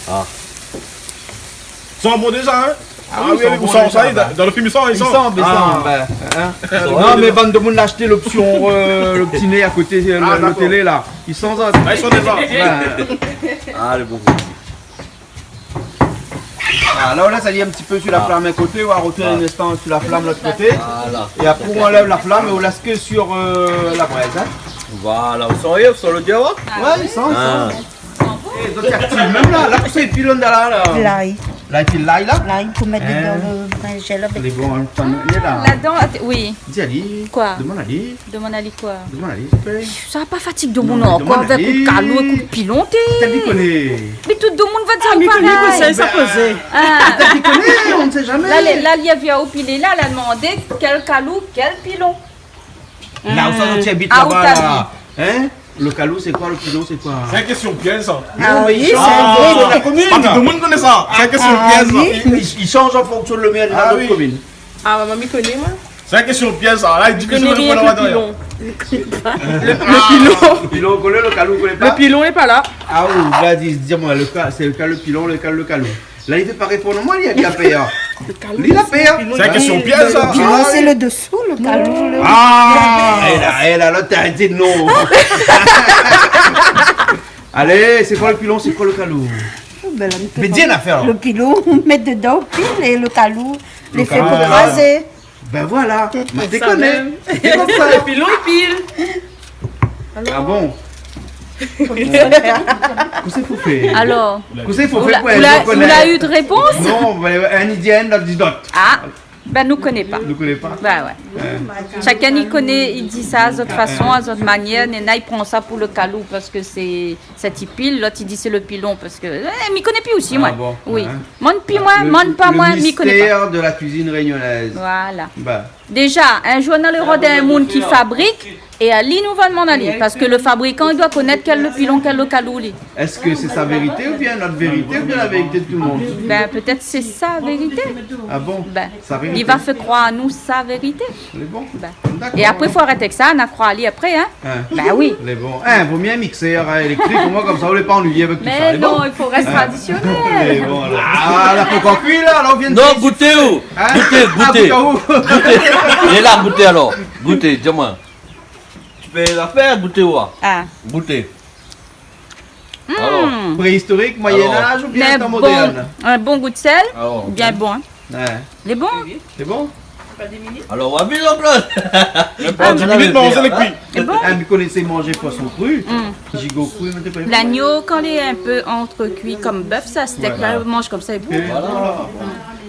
Ah. I san bon déza, in ? Ah oui, i san bon déza, bin. Dan lo fim, i san, i san. I san, bin, in. Non, mé bann demoun la ashté lopsion, euh, lo ti né a koté, euh, lo télé, la. Ah, dakor. I san sa. Ah, i san déza. Ouais. Ah, lé bon. Ah, la, ou lès ali in ti pé su la flam in koté, ou va rotourn in instan su la flam lot koté. Voilà. É apré, ou anlèv la flam é ou lès ke su, euh, la brèz, in. Voilà, ou san, ou san lo diab, in ? Ouais, i san, i san. Ah. É donk, i aktiv mèm la, la, kosa i pil la, la. Lay. La, i pil lay, la. Lay pou mèt dan lo brinzèl avèk. Lé bon, in, tann, lé la. Ah, ladan, oui. Di ali. Koi ? Demann ali. Demann ali koi ? Demann ali, siouplé. Sa va pa fatig demoun ankor, avèk kout kalou é kout pilon, té. Sa dékoné. Mé tout demoun va dir parèy. Ah, mé koné, sa, sa kozé. Ah. Sa dékoné, on ne sait jamais. La, la, la, li la vi aou pilé la, la demandé kèl kalou, kèl pilon. La ousa ou abit laba la. In ? Lo kalou sé koi, lo pilon sé koi ? Sé in késtion pièz, sa. Ah oui, sé in vré késtion. Tout demoun i koné sa. Sé in késtion pièz, sa. Ah oui. I, i, i sanz an fonksion de lo mèr de la komine. Ah, momon i koné, moin. Sé in késtion pièz, sa. La, i di ke... Mi koné rien ke lo pilon. Lo pilon. Lo pilon, ou koné lo kalou, ou koné pa ? Lo pilon lé pa la. Ah, ou va di, di amoin, lo ka-, sé lo ka-, lo pilon, lo ka-, lo kalou. La, li vé pa réponn amoin, li la pèr. Lo kalou, li la pèr. Sé in késtion pièz, sa. Lo pilon, sé lo désou, lo kalou, lo... Ah. É la, é la, lot la di non. Alé, sé koi lo pilon, sé koi lo kalou ? Oh, bin, la, mi pé pa. Mé di in afèr, la. Lo pilon, ou mèt dedan, ou pil, é lo kalou, lé fé pou krazé. Bin voilà, ma dékoné. Sé konmsa. Lo pilon i pil. Ah bon ? Kosa i fo fé ? Alor, kosa i fo fé pou... Ou la, ou la u de répons ? Non, mé inn i di inn, lot i di dot. Ah, bin, nou koné pa. Nou koné pa. Bin ouais. Ouais. Shakinn i koné, i di sa a zot fason, a zot manièr. Néna i pran sa pou lo kalou parske sé sèt i pil, lot i di sé lo pilon, parske, é, mi koné pi osi, moin. Ah bon ? Oui. Hein ? Moin pi, moin, moin pa, moin, mi koné pa. Le mystère de la cuisine réunionnaise. Voilà. Bah. Déza, in zour, nou va rod in moun ki fabrik, é ali nou va demann ali, parske lo fabrikan i doi konèt kèl lo pilon, kèl lo kalou, li. Est-ce que c'est sa vérité ou bien notre vérité ou bien la vérité de tout le monde ? Bin, pétèt sé sa vérité. Ah bon ? Bin, sa vérité. Li va fé kroir anou sa vérité. Lé bon. Bin. Dakor. É apré, fo arèt èk sa, na kroir ali apré, hein. Hein. Bin oui. Lé bon. Hein, vo myé in miksèr, hein, éléktrik, omoin konmsa, ou lé pa annuiyé avèk tout sa, lé bon. Mé non, i fo rès tradisionèl. Lé bon, alor. Ah, la pankor kui, la, la, ou vien de... Non, gouté ou ? Hein ? Gouté, gouté. Ah, gouté. Gouté. Lé la, gouté, alor. Gouté, di amoin. Tu peux la faire, gouté ou, hein ? Ah. Gouté. Hmm. Alor. Préhistorik, Moyen-Âge ou bien tan modèrn ? Mé bon, in bon gou de sèl, bien bon, hein. Ouais. Lé bon ? Lé bon ? Alor, ou la vi, Jean-Claude ? Mé pa di minit, non, sé lé kui. Lé bon ? Ah, mi koné manzé poison kri. Hmm. Zigo kri, mé té pa... Lagno, kan lé in pé antrekui konm bèf, sa, stèk la, manz konmsa, lé bon. Ouais. Voilà.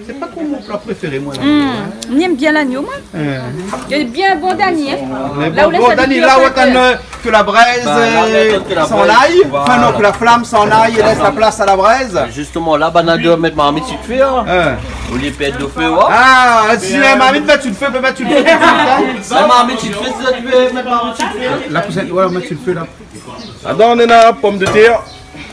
Sé pa mon pla préféré, moin, lagno, hein. Hmm. Mi èm bien lagno, moin. Hein. Lé bien bon, Dani, hein. Mé la, bon, ou lès bon, ali Dani, kui la, ou atann, euh, ke la brèz, euh, san lay. Voilà. Anfin, non, ke la flam san lay, lès la plas a la brèz. Zistoman, la, banna i doi mèt marmit si lo fé, hein. Hein. Olié pèrd lo fé, ouais. Ah, si la marmit i mèt si lo fé, i pé mèt si lo fé tout de suite, hein. La marmit si lo fé, sé sa, ou vé mèt marmit si lo fé, hein. La kouzine, ouais, ou mèt si lo fé, la. Ladan, néna pomdetèr.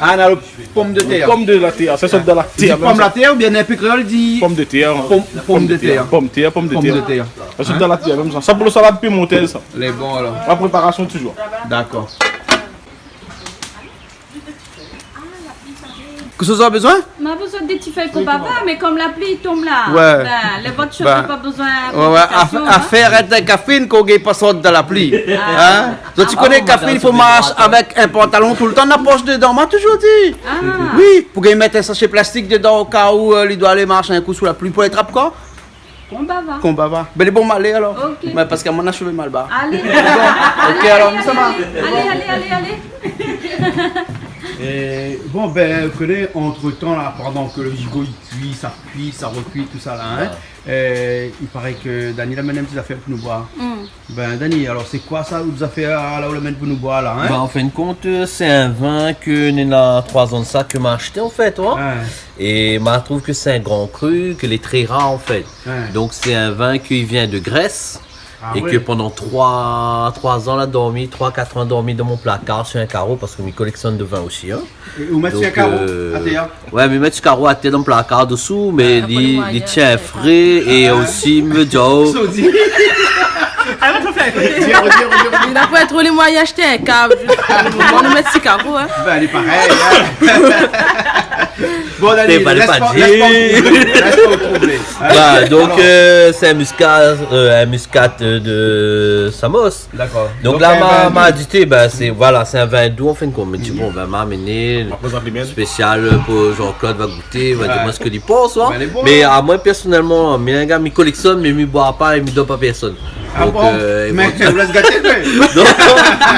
Ah, néna lo pomdetèr. Pomdetèr, sa i sort dan la tèr, mèm sa. Ou di pomdetèr oubien in pé kréol i di pomdetèr. Pom-, pomdetèr. Pomdetèr, pomdetèr. Pomdetèr. Sa i sort dan la tèr, mèm sa. Sa pou lo salad piémontèz, sa. Lé bon, alor. La préparasion, touzour. Dakor. Kosa ou la bezoin ? Ma bezoin de ti fèy konbava, mé konm la pli i tonm la, bin, lo vot shofé, pa bezoin... Ouais, ouais, préparasyon, afèr, hein. Afèr èk Kafrine, kan i gingn pa sort dan la pli. Ah. Hein ? Donk, ou koné, Kafrine, i fo marsh avèk in pantalon toultan, na posh dedan, ma touzour di. Ah. Oui, pou gingn mèt in sashé plastik dedan, o ka ou, euh, li doi alé marsh in kou sou la pli pou lé trap kor. Konbava. Konbava. Bin, lé bon, ma alé alor. Ok. Mé parske moin na shové malbar. Alé. Bon, ok, alor, nou sava. Alé, alé, alé, alé. É, bon, bin, ou koné, antretan, la, pandan ke lo zigo i kui, sa kui, sa rekui, tousa la, hein, euh, i paré ke Dani la amenn in ti zafèr pou nou boir. Hmm. Bin, Dani, alor, sé koi sa, out zafèr la, ou la amenn pou nou boir la, hein ? Bin, an fin de kont, euh, sé in vin ke néna troi zan de sa ke ma ashté, an fèt, ouais. Ouais. É ma trouv ke sé in gran kru, ke lé tré rar, an fèt. Ouais. Donk, sé in vin ki vien de Grès. Ah ouais. É ke pandan troi, troi an, la dormi, troi, kat an, dormi dan mon plakar, si in karo, parske mi koleksionn de vin osi, in. É ou mèt si in karo, euh, atèr ? Ouais, mi mèt si karo atèr dan plakar dsou, mé li, li tien fré, é osi, mi vé dir, oh. Sodi. Ah, non, fo fé. Dir, dir, dir. Li la pa tro lé moiyin ashté in kab, zis pou le moman, nou mèt si karo, in. Bin, lé parèy, in. Bon, Dani, lès pa, lès pa ou troublé, lès pa ou troublé, in. Alor. Bah, donk, euh, sé in miska, euh, in miska, euh, de Samos. Dakor. Donk la, ma, ma di, bin, sé, voilà, sé in vin dou, an fin de kont. Mé di, bon, bin, ma amené spésial pou Jean-Claude, va gouté, va dir amoin sak li pans, in. Bin, lé bon, in. Mé amoin, pèrsonèlman, mi lé in gars, mi koleksionn, mé mi boi pa é mi donn pa pèrsone. Ah bon ? Donk, euh, mé ou lès gaté, mé. Non,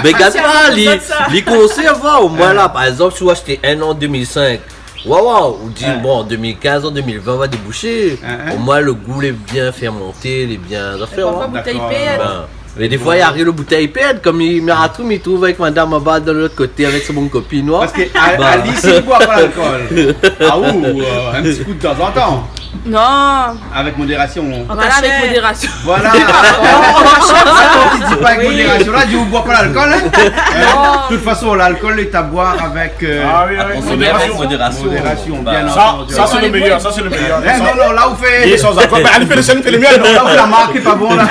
mé gat pa, li, li konsèrv, in. Omoin la, par égzanp, si ou ashté in an dé mil sink, waouh, waouh, ou di, bon, dé mil kinz an dé mil vin va déboushé. Omoin le gou lé bien fèrmanté, lé bien zafèr, in. Boutèy i pèrd. Bin, mé défoi, i ariv le boutèy i pèrd, konm mi, mi artrouv, mi trouv avèk madam anba dan lot koté avèk son bon kopine, in. Parske Alice i boi pa lalkol. Ah, ou, euh, in ti kou de tanzantan. Non. Avèk modérasion. An kashèt. Voilà, avèk modérasion. Voilà. Atann, ti di pa avèk modérasion. La, di ou boi pa lalkol, in. Non. De tout fason, lalkol lé a boir avèk, euh, modérasion. Ah oui, oui, modérasion. Modérasion, bien antandi. Sa, sa sé le méyèr, sa sé le méyèr. Eh, non, non, la ou fé... Li lé san alkol. Bin, alé fé le sien, fé le mien, alor. La ou fé la mark lé pa bon, la.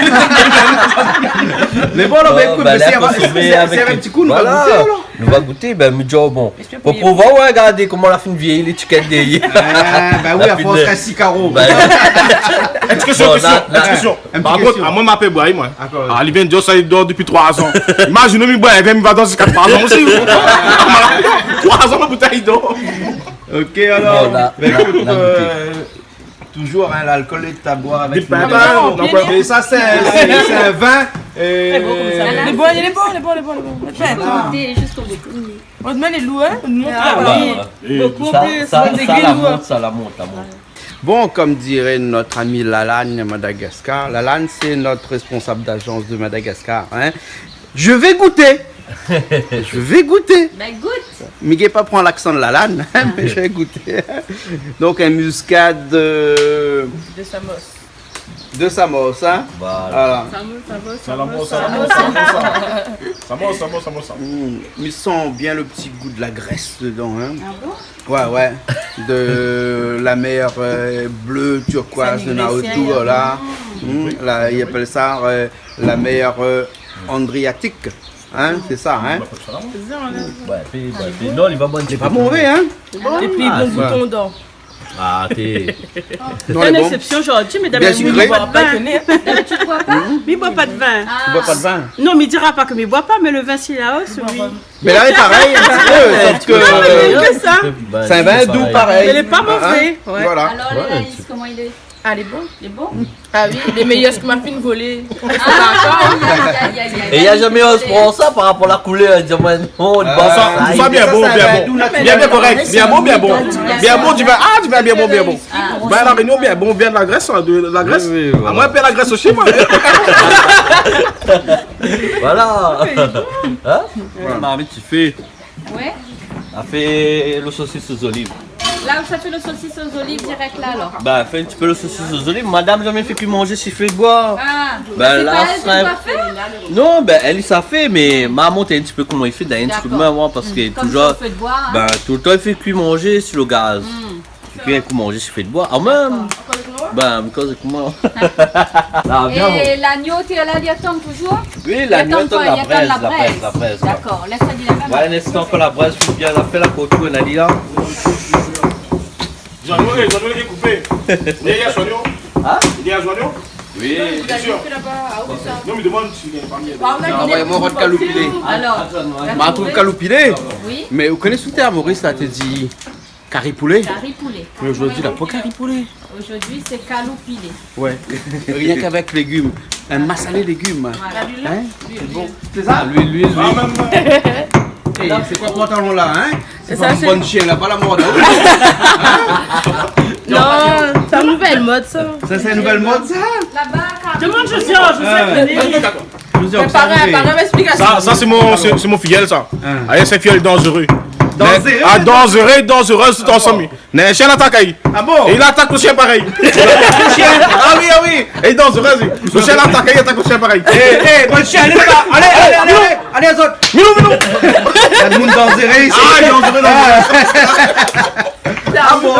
Mé bon, non, mé ékout, mé si, si, si, avèk in ti kou, nou va gouté, alor. Nou va gouté, bin, mi di, oh, bon. Pou prouv, ouais, gard koman la fine vièy, létikèt dèrièr. Ah, bah oui, a fors kaz si karo. Bin, in ti késtion, bon, késtion, la, in ti késtion. In ti késtion. Par kont, amoin, ma pé boir, moin. Dakor. Ah, li vien di sa, li dor dopi troi an. Imazine, mi boi, mi va dan ziska troi an osi. Troi an, la boutèy i dor. Ok, alor. Bon, la, bin, la, ékout, la, euh, gouté. Toujour, in, lalkol lé a boir avèk modérasion. Bin, bin, non, mé sa, sé, sé, sé in vin, euh, lé bon konmsa. Lé bon, lé bon, lé bon, lé bon. Mèt pa. Gout zis o bout. Ot min lé lour, in ? Ot mont, ah, oui. Bokou pli, sa, sa, sa, la mont, sa, la mont, la mont. Bon, comme dirait notre ami Lalanne à Madagascar, Lalanne, c'est notre responsable d'agence de Madagascar, hein. Je vais goûter. Je vais goûter. Bin, gout. Mi gingn pa pran laksan Lalanne, in, mé mi sa gouté. Donk, in miska de... De Samos. De Samos, in ? Voilà. Samos, Samos, Samos, Samos. Samos, Samos, Samos, Samos. Mm, mi san bien le ti gou de la Grèce dedan, in. Ah bon ? Ouais, ouais. De la mer, euh, bleue turquoise de Naruto, voilà. Mm, la, i apèl sa, euh, la mer, euh, Adriatique. In, sé sa, in ? Ouais, pi, ouais, pi, non, li va boir in ti pé. Lé pa mové, in ? Lé bon. É pi, bon gou, on dor. Ah, té. Non, lé bon. Sé in éksépsion zordi, mé dabitid, mi boi pa de vin. Bien sucré. Dabitid, mi boi pa. Mi boi pa de vin. Ah. Ou boi pa de vin ? Non, mi dira pa ke mi boi pa, mé le vin, si la os, oui. Mé la, lé parèy, in ti pé, sof ke, euh, sé in vin dou parèy. Mé lé pa mové, ouais. Voilà. Alor, Anaïs, koman i lé ? Ah, lé bon. Lé bon ? Ah oui, lé méyèr ke ma fine volé. Ah, aïe, aïe, aïe, aïe. É li la zamé oz pran sa par rapor la koulèr, li di, ouais, non, li boi sa, sa, sa, bien bon, bien bon. Bien, bien korèk, bien bon, bien bon. Bien bon, ti vin, ah, ti vin bien bon, bien bon. Ah. Vin La Rényon, bien bon, vin de la Grèce, in, de la Grèce. Oui, oui, voilà. Ah, moin, in pé la Grèce osi, moin. Voilà. In ? Voilà. Marmit, ti fé. Ouais. La fé lo sosis o zoliv. La, ou sa fé lo sosis o zoliv dirèk la, alor ? Bin, fé in ti pé lo sosis o zoliv. Madam la zamé fé kui manzé siflé d'boi. Ah, bin, sé la, pa èl ki sa fé ? Non, bin, èl i sa fé, mé ma mont in ti pé koman i fé, donn in ti kou d'min, moin, parske toujour, bin, toultan i fé kui manzé si lo gaz. Dakor. Mm. Épi in kou manzé siflé d'boi. Ah, mèm. Dakor. Bin, mi koz koman. La, vien, é bon. Lagno, té la, li atann toujour ? Oui, lagno, li atann la brèz, la brèz, la brèz. Dakor, lès ali la mèm. Ouais, in instan, kan la brèz fé bien, la fé la koto, la li la. Zoignon, lé zoignon lé koupé. Néna zoignon ? In ? Néna zoignon ? Oui. Bien sûr. Non, mé demann si néna pa mèm. Ah, ouais, moin, rod kaloupilé. Alor, ma trouv kaloupilé. Oui. Mé ou koné, sou tèr Moris, la, té di, kari poulé. Kari poulé. Mé zordi, la pa kari poulé. Zordi, sé kaloupilé. Ouais. Rienk avèk légim. In masalé légim. Voilà. In ? Sé bon. Sé sa ? Luil, luil, luil. Ah, mèm, mèm. É, sé koi pantalon la, in ? Sé pa in bon shien, la, pa la mod, in ? Non, sé in nouvèl mod, sa. Sa, sé in nouvèl mod, sa ? Demann Josiane, Josiane. Josiane, paré, sa, paré, èksplik amoin. Sa, sa, sé mon, sé, sé mon fiyèl, sa. In. Ah, sé in fiyèl danzéré. Danzéré. Ah, danzéré, danzéré, tout ansanm. Néna in shien i atak ali. Ah bon ? É li atak lo shien parèy. Shien. Ah oui, ah oui. É danzéré, li. Lo shien i atak ali, li atak lo shien parèy. Eh, eh, bon shien, alé laba. Alé, alé, alé, alé. Alé, azot. Milou, milou. Néna moun danzéré isi. Ah, danzéré, danzéré. Ah bon ?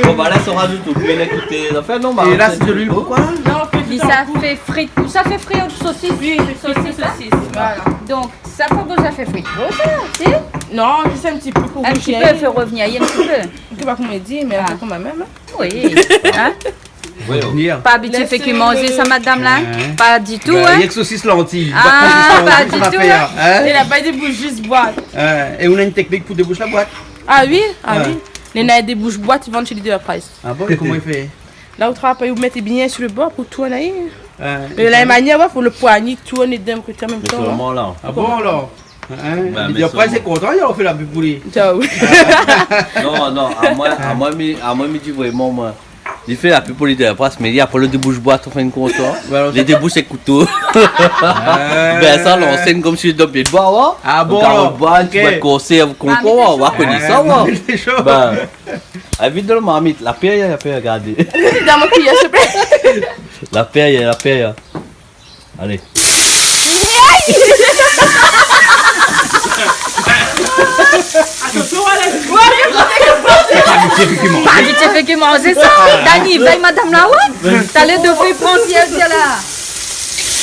Bon, bah là, ça rajoute au pire, écoutez, la fèt, non, bah, é la, sé de luil pou koi ? Non, on fait tout en poudre. Sa i fé frit. Sa i fé frir sosis. Oui, on fait frit sosis, voilà. Donk, sa i fo pa sa i fé frir. Bon, sa, si ? Non, juste un petit peu pour roussir. In ti pé, fé rovnir in ti pé. Ou ké pa koman i di, mé in pé kanmèm, hein. Oui. Hein ? Oui, oui. Pa abitié fé kui manzé sa, madam la ? Hein ? Pa ditou, hein ? Rienk sosis lanti. Ah, pa ditou, hein ? Li la pa déboush, juste boîte. Hein ? É ou néna in teknik pou déboush la boîte ? Ah oui, ah oui. Néna i déboush boîte, i vann shé Leader Price. Ah bon, koman i fé ? La ou trap, ou mèt bien sur le bord pou tourn ali. Hein, é la manièr, ouais, fo lo poigné tourn é d'in koté an mèm tan, hein. Mé solman la. Ah bon, alor ? Hein ? Bah, mé solman. Leader Price lé kontan, li la fé la pub pou li. Ah oui. Non, non, amoin, amoin, mi, amoin, mi di vréman, moin, li fé la pub pou Leader Price, mé li la pa lo déboush boîte, an fin de kont, hein. Ouais, alor, li déboush son kouto. Ah. Ben, sa, lansien, konm si li done pié d'boi, ouais. Ah bon, alor ? Karot d'boi, in ti boîte konsèrv, konpran, ouais, ou koné sa, ouais. Ah, mé lé sho. Ben, ah, vit dan lo marmit, la pèr, la pèr, gardé. Donn amoin in kuiyèr, s'il te plaît. La pèr, la pèr. Alé. Atansion, alé. Pa abitié fé kui manzé. Pa abitié fé kui manzé sa. Dani, vèy madam la, ouais. Talèr dofé pran, di ali la.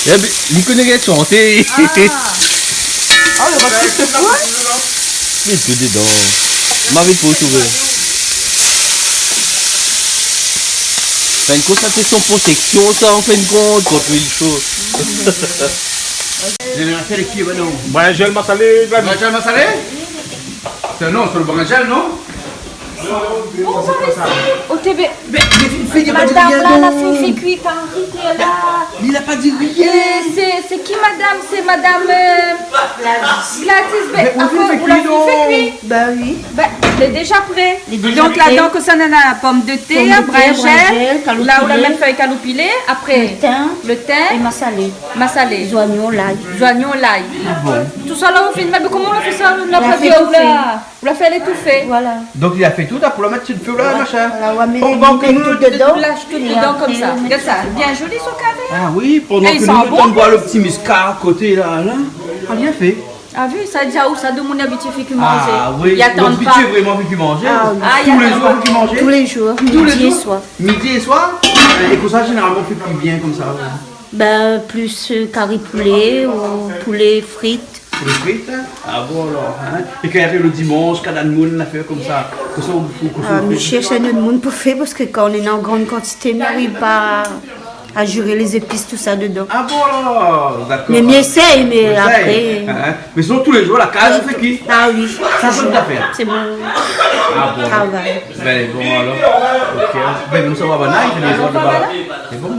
Eh ben, li koné rien shanté. Ah. Ah, ou la pa mèt tout sa ? Mèt tout dedan. Ma vi pou touvé. Ben, konm sa, sé son proteksion, sa, an fin de kont, kont luil sho. Néna in afèr ki va, non ? Brinzèl masalé, Dani. Brinzèl masalé ? Sé, non, sé lo brinzèl, non ? Oh, par isi. O T B. Mé, mé, fé, fé, li la pa di rien, non. Madam la, la fine fé kui par isi, la. Li la pa di rien. É sé, sé ki, madam ? Sé madam, euh, Gladys. Mé ou la fine fé kui, non ? Bah oui. Bah, lé déza pré. Lé déza pré. Donk, ladan, kosa néna ? Pom de tèr, brinzèl, kaloupilé. Pom de tèr, brinzèl, la ou la mèt fèy kaloupilé, apré lo tin. Lo tin. É masalé. Masalé. Zoignon, lay. Zoignon, lay. Ah bon ? Tout sa la, ou fine mèt, mé koman ou la fé sa ? Ou la pa di, ou la fé étoufé. Voilà. Donk, li la fé tout, apré, ou la mèt su lo fé, la, machin. Voilà, ou la mèt tout dedan. Pandan ke nou, nou lash tout dedan konmsa. Gard sa, bien zoli, son karé, hein ? Ah oui, pandan ke nou, nou tann boir lo ti miska a koté, la, la. Ah, bien fé. Ah oui, sa, déza, ou sa, demoun i abitié fé kui manzé. Ah oui. I atann pa. Ou abitié vréman fé kui manzé, hein ? Ah oui. Tou lé zour, fé kui manzé ? Tou lé zour, midi é soir. Midi é soir ? É konmsa, zénéralman, ou fé kui bien konmsa, ouais. Ben, plus, euh, kari poulé ou poulé frit. Poulé frit, hein ? Ah bon, alor, hein ? É kan i ariv lo dimansh, kan néna demoun, la fé konmsa. Konmsa, ou, ou, konmsa, ou fé. Ah, mi shèrsh in ot moun pou fé, parske kan néna an gran kantité, mi ariv pa a zéré lé zépis, tout sa dedan. Ah bon, alor, dakor. Mé mi éséy, mé apré, hein ? Mé sinon, tou lé zour, la kaz, ou fé kui ? Ah oui. Sa sé out zafèr. Sé mon travay. Ah bon. Ben, bon, alor. Ok. Ben, nou sava, ben, la, i fé lé zot laba. Sé bon.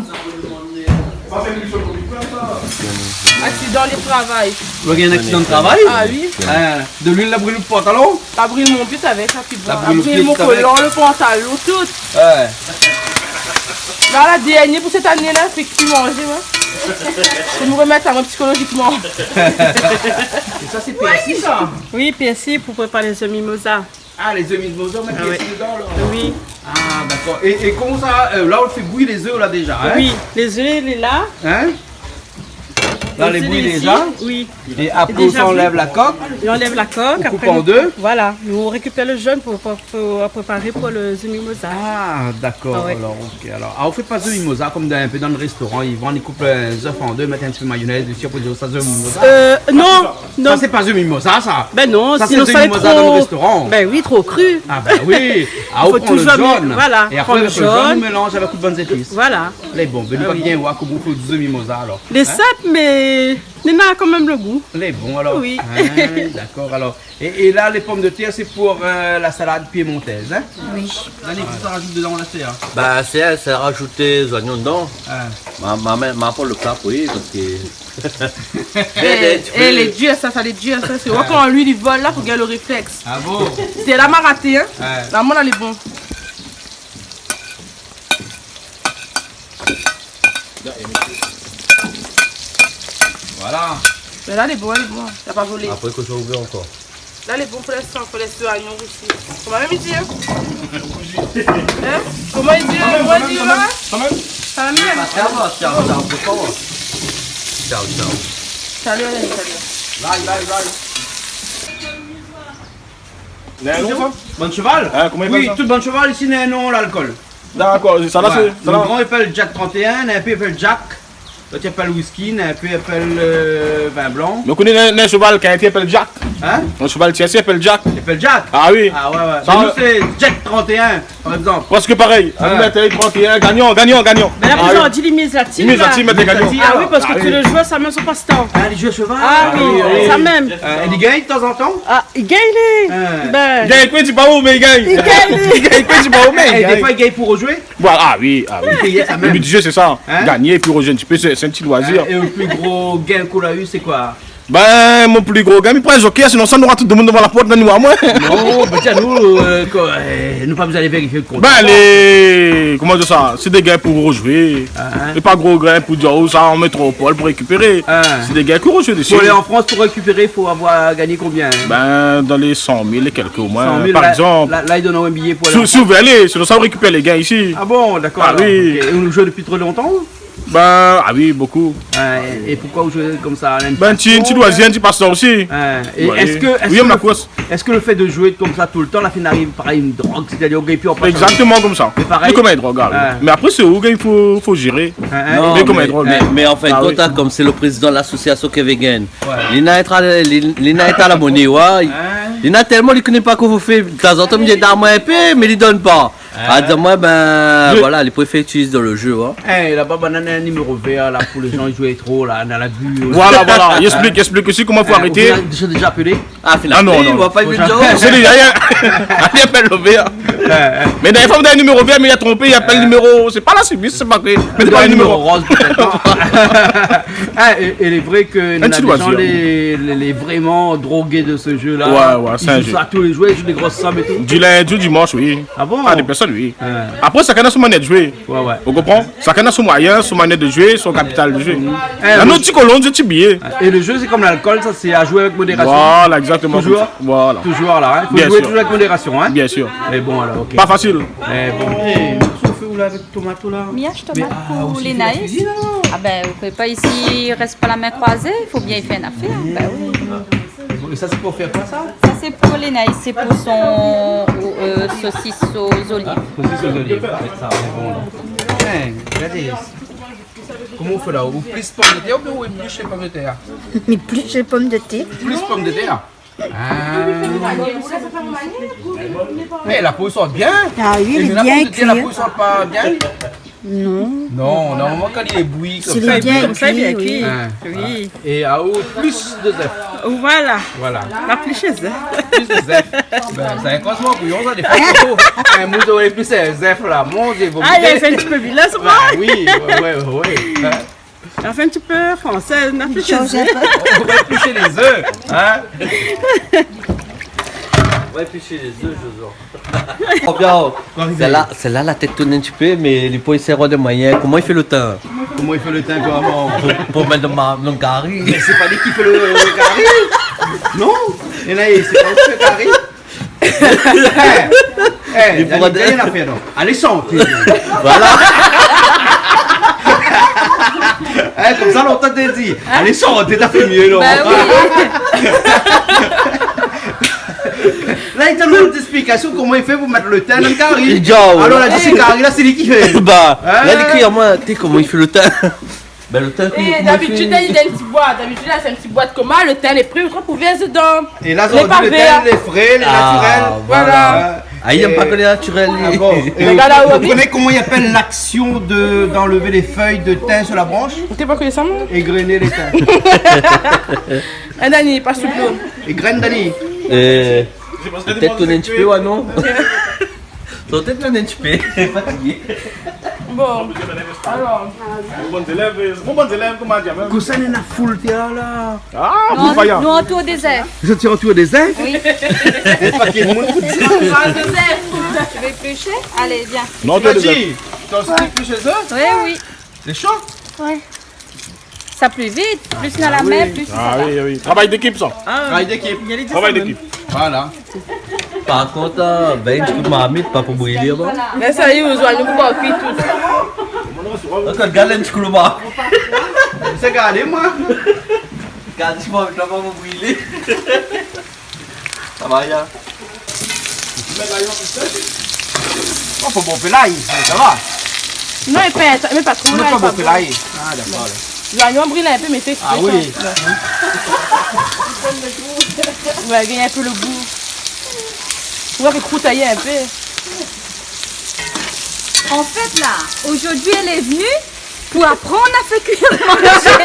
Aksidan de travay. Ou la gingn in aksidan de travay ? Ah oui. Hein, de luil la bril out pantalon ? La bril mon pié avèk, rapidman. La bril out pié avèk. La bril mon kolan, lo pantalon, tout. Ouais. La, la dèrnié pou sèt ané la, fé kui manzé, ouais. Pou nou remèt anou psikolozikman. É sa, sé pèrsi, sa ? Oui, pèrsi pou prépar lé zèf mimoza. Ah, lé zèf mimoza, ou mèt pèrsi dedan, alor ? Ah oui. Ah, dakor. É, é konmsa, euh, la, ou fé bouyi lé zèf, la, déza, hein ? Oui, lé zèf, lé la. Hein ? La, lé zèf bouyi déza. Oui. É apré, ou anlèv la kok. É anlèv la kok, ou koup an dé. Voilà. Nou rékipèr lo zone pou, pou, pou préparé pou lé zèf mimoza. Ah, dakor. Ah ouais. Alor, ok. Alor, ah, ou fé pa zèf mimoza konm dan, in pé dan lo réstoran, i vann, i koup, euh, zèf an dé, mèt in ti pé mayonèz dési, apré, sa, zèf mimoza. Euh, non. Non. Sa, sé pa zèf mimoza, sa. Ben non, sinon sa lé tro... Sa, sé zèf mimoza dan lo réstoran. Ben oui, tro kri. Ah ben oui. Ah, ou pran lo zone. Fo touzour, voilà, é apré, avèk lo zone, ou mélanz avèk tout bann zépis. Voilà. Lé bon, ben, nou va bien oir koman ou fé zèf mimoza, alor. Hein ? Lé sinp, mé néna kanmèm lo gou. Lé bon, alor. Oui. Hein, dakor, alor. É, é la, lé pom de tèr, sé pou, euh, la salad piémontèz, hein ? Oui. Dani, kosa ou rajout dedan, la, sé, hein ? Bah, sé, sa rajout zoignon dedan. Ah. Ma, ma, ma, ma pran lo pla pou li, parske Eh, eh, lé dir, sa, sa lé dir, sa, sé... Ouais. Kan luil i vol la, fo gingn lo réflèks. Ah bon ? Sé la ma raté, hein. Ouais. La, mon, la, lé bon. Voilà. Mé la, lé bon, lé bon. La pa volé. Apré, kosa ou vé ankor ? La lé bon pou linstan, fo lès lo zoignon rousi. Koman i di, in ? In ? Koman i di, koman i di, la ? Kan mèm. Kan mèm. Ah, sa va, sa va, sa va, sa va. Sa va, sa va. Salu, alé, salu. Lay, lay, lay. Néna in non, sa ? Bann shoval ? In, koman i apèl sa ? Oui, tout bann shoval isi néna in non, lalkol. Dakor, sa la, sé, sa la. Lo gran i apèl Jack trente et un, néna in pé i apèl Jack. Lot i apèl whisky, néna in pé i apèl, euh, vin blan. Mé ou koné, néna, néna in shoval ki i apèl Jack. In ? In shoval tiercé i apèl Jack. I apèl Jack ? Ah oui. Ah ouais, ouais. Sa, mé nou, sé Jack trente et un, par égzanp. Prèsk parèy. Ah, nou mèt trente et un, gagnan, gagnan, gagnan. Mé la, ah oui, zordi, li miz la tim, li miz la tim, la. Li miz la tim, mèt gagnan. Ah oui, parske sé lo zouèr, sa mèm son pastan. Ah, li zoué shoval. Ah oui, sa mèm. Euh, li gagn tanzantan ? Ah, li gagn, li. Bin. Li gagn koi, di pa ou, mé li gagn. Li gagn, li. Li gagn koi, di pa ou, mé li gagn. Défoi, li gagn pou rojoué. Voilà, ah oui, ah oui. Li gagn sa mèm. Lo bi di zé, sé sa. In ? Gagné, épi rojoué in ti pé, sé, sé in ti loizir. Euh, é lo pli gro gagn ke ou la u, sé koi ? Bin, mon pli gro gagn, mi pran in zoker, sinon sa nou nora tout domoun dovan la port, ni moin. Non, bin, tiens, nou, euh, ko-, euh, nou pa bezoin alé vérifié lo kont. Bin, lé, koman dir sa, sé dé gagn pou rojoué. Ah, in. É pa gro gagn pou dir, oh, sa, an métropol pou rékipéré. Ah. Sé dé gagn pou rojoué dési. Pou alé an Frans, pou rékipéré, fo avoir gagné konbien, in ? Bin, dan lé san mil é kèlk omoin, san mil, par égzanp. La, la, la, i donn aou in biyé pou alé an Frans. Si ou vé alé, sinon sa, ou rékipèr lé gagn isi. Ah bon, dakor, alor. Ah oui. Ok. É ou zoué dopi tro lontan ? Bin, ah oui, bokou. Ouais, é, é poukoi ou zoué konmsa, in ti pastan, in ti loizir, in ti pastan osi. Ouais. É èske, èske, èske lo fé de zoué konmsa toultan, la fine ariv parèy in drog, sétadir ou gagn pi an pasan ? Égzaktoman konmsa. Sé parèy. Sé konm in drog, ah oui. Ouais. Mé apré, sé ou, i fo, fo zéré. Non, mé, mé, mé an fin de kont, in, konm sé lo prézidan de lasosiasion Kevegen, li na in tra-, li, li na in ta la moné, ouais. Li na tèlman, li koné pa kosa fé. Tanzantan, mi di, donn amoin in pé, mé li donn pa. Ah, di amoin, bin, voilà, li préfèr itiliz dan lo zé, in. É, laba, banna néna in niméro vèr la, pou lé zan i zoué tro la, dan la bu. Voilà, voilà. I ésplik, i ésplik osi koman fo arété. Ou la déza, déza apélé ? Ah, fina. Ah non, non. Sé déza, li apèl lo vèr. Mé dé foi, ou donn niméro vèr, mé li la tronpé, li apèl niméro, sé pa la sivis, sé pa vré. Mé sé pa lo niméro roz, pétèt, non ? Ah, é, é lé vré ke néna dé zan, lé, lé, lé vréman drogé de se zé la. Ouais, ouais, sé in zé. I zoué sa tou lé zour, i zoué dé gro som é tou. Di lindi o dimansh, oui. Ah bon ? Ah, dé pèrsone, oui. Apré, shakinn na son manièr de zoué. Ouais, ouais. Ou konpran ? Shakinn na son moiyin, son manièr de zoué, son kapital de zoué. Na nout ti kolon, nout ti biyé. É lo zé, sé konm lalkol, sa, sé a zoué avèk modérasion. Voilà, égzaktoman. Touzour. Voilà. Touzour la, in. Fo zoué touzour avèk modérasion, in. Biensir. Mé bon, alor, ok. Pa fasil. Mé bon. É, kosa ou fé ou la avèk tomat ou la ? Mi ashèt tomat pou Lénaïs. Ah bin, ou koné pa, isi, i rès pa la min kroizé, i fo bien i fé in nafèr. Bin oui. Bon, é sa, sé pou fé koi, sa ? Sa, sé pou Lénaïs, sé pou son, euh, sosis o zoliv. Sosis o zoliv, sa, sé bon. In, gardé. Koman ou fé la ? Ou plis pomdetèr oubien ou éplish lé pomdetèr ? Mi éplish lé pomdetèr. Plis pomdetèr ? Ah. Mé la po i sort bien. Ah oui, lé bien kui. É mé la pomdetèr, la po i sort pa bien ? Non. Non, normalman, kan li lé boui konmsa, li lé bien kui. In. Oui. É aou, plis de zèf. Voilà. Voilà. Ma plis de zèf. Plis de zèf. Bin, sa, franshman, bouyon, sa, défoi, in moun i éplish zèf la. Mon Dié, vo... Ah, lé in ti pé vilin, sa. Bin oui, ouais, ouais, ouais. In ? La fé in ti pé fransèz, na pli shé zé. Ou va éplucher les œufs, hein ? On va éplucher les œufs, Jojo. Oh, bien, oh. Sèl-la, sèl-la, la tèt i tourn in ti pé, mé li pran in série de moiyin. Koman i fé lo tin ? Koman i fé lo tin, koman ? Pou, pou mèt dan ma, dan kari. Mé sé pa li ki fé lo, lo kari. Non ? Néna, sé pa li ki fé kari. Eh, eh, li pran Dani, dé Dani la fé, non. Alé, shanté. Voilà. Eh, konmsa, lontan té di, alé, shanté, ta fé myé, non ? Bah oui. La, li donn in ti ésplikasyon koman i fé pou mèt lo tin dan kari. Li di, ah, ouais. Alor, la di, sé kari la, sé li ki fé. Bah, hein ? La, li kri amoin, té, koman i fé lo tin ? Bin, lo tin, koman i fé ? Eh, d'abitid, li lé dan in ti boit. D'abitid, la, sé in ti boit konmsa, lo tin lé pré, ou pé vèrs dedan. É la, zordi, lo tin lé fré, lé natirèl. Ah, voilà. Ah, li yèm pa kan lé natirèl, li. Ah bon. É regard la, ou koné koman i apèl laksyon de, d'anlev lé fèy de tin su la bransh ? Ou té pa koné sa, moin ? Égrené lé tin. Hein, Dani, pas sou dlo. Égrèn, Dani. Eh, tèt i tourn in ti pé, ouais, non ? Son tèt i tourn in ti pé, fatigé. Bon, alor. Bon bann zélèv, bon bann zélèv, koman dir, hein ? Kosa néna foul, té la. Ah, nou, nou antour dé zèf. Zot i antour dé zèf ? Oui. Dé paké moun pou dir. Antour dé zèf. Tu veux éplucher ? Allez, viens. Non, antour dé zèf. Toi aussi, tu épluches les œufs ? Oui, oui. Lé sho ? Ouais. Sa pli vit, plis dan la min, plis sa va. Ah oui, oui. Travay d'ékip, sa. Ah, travay d'ékip. Travay d'ékip. Voilà. Par kont, euh, ben, in ti kou marmit, pa pou brilé, bon. Mé sa i, ou zwa nou pou kui tout. Ankor, gard in ti kou lo marmit. Sa gard, moin. Gard in ti kou marmit la, pa pou brilé. Sa va, ya. Oh, fo bonpé lay, sa va. Non, i pé, mé pa tro, non, lay, fo pa bonpé bon. Lay. Ah, dakor, la. Zoignon bril in pé, mé sé... Ah oui. Sa. Ouais, gingn in pé lo gou. Ou va fé kroutayé in pé. En fait, là, aujourd'hui, elle est venue pour apprendre à faire cuire manger.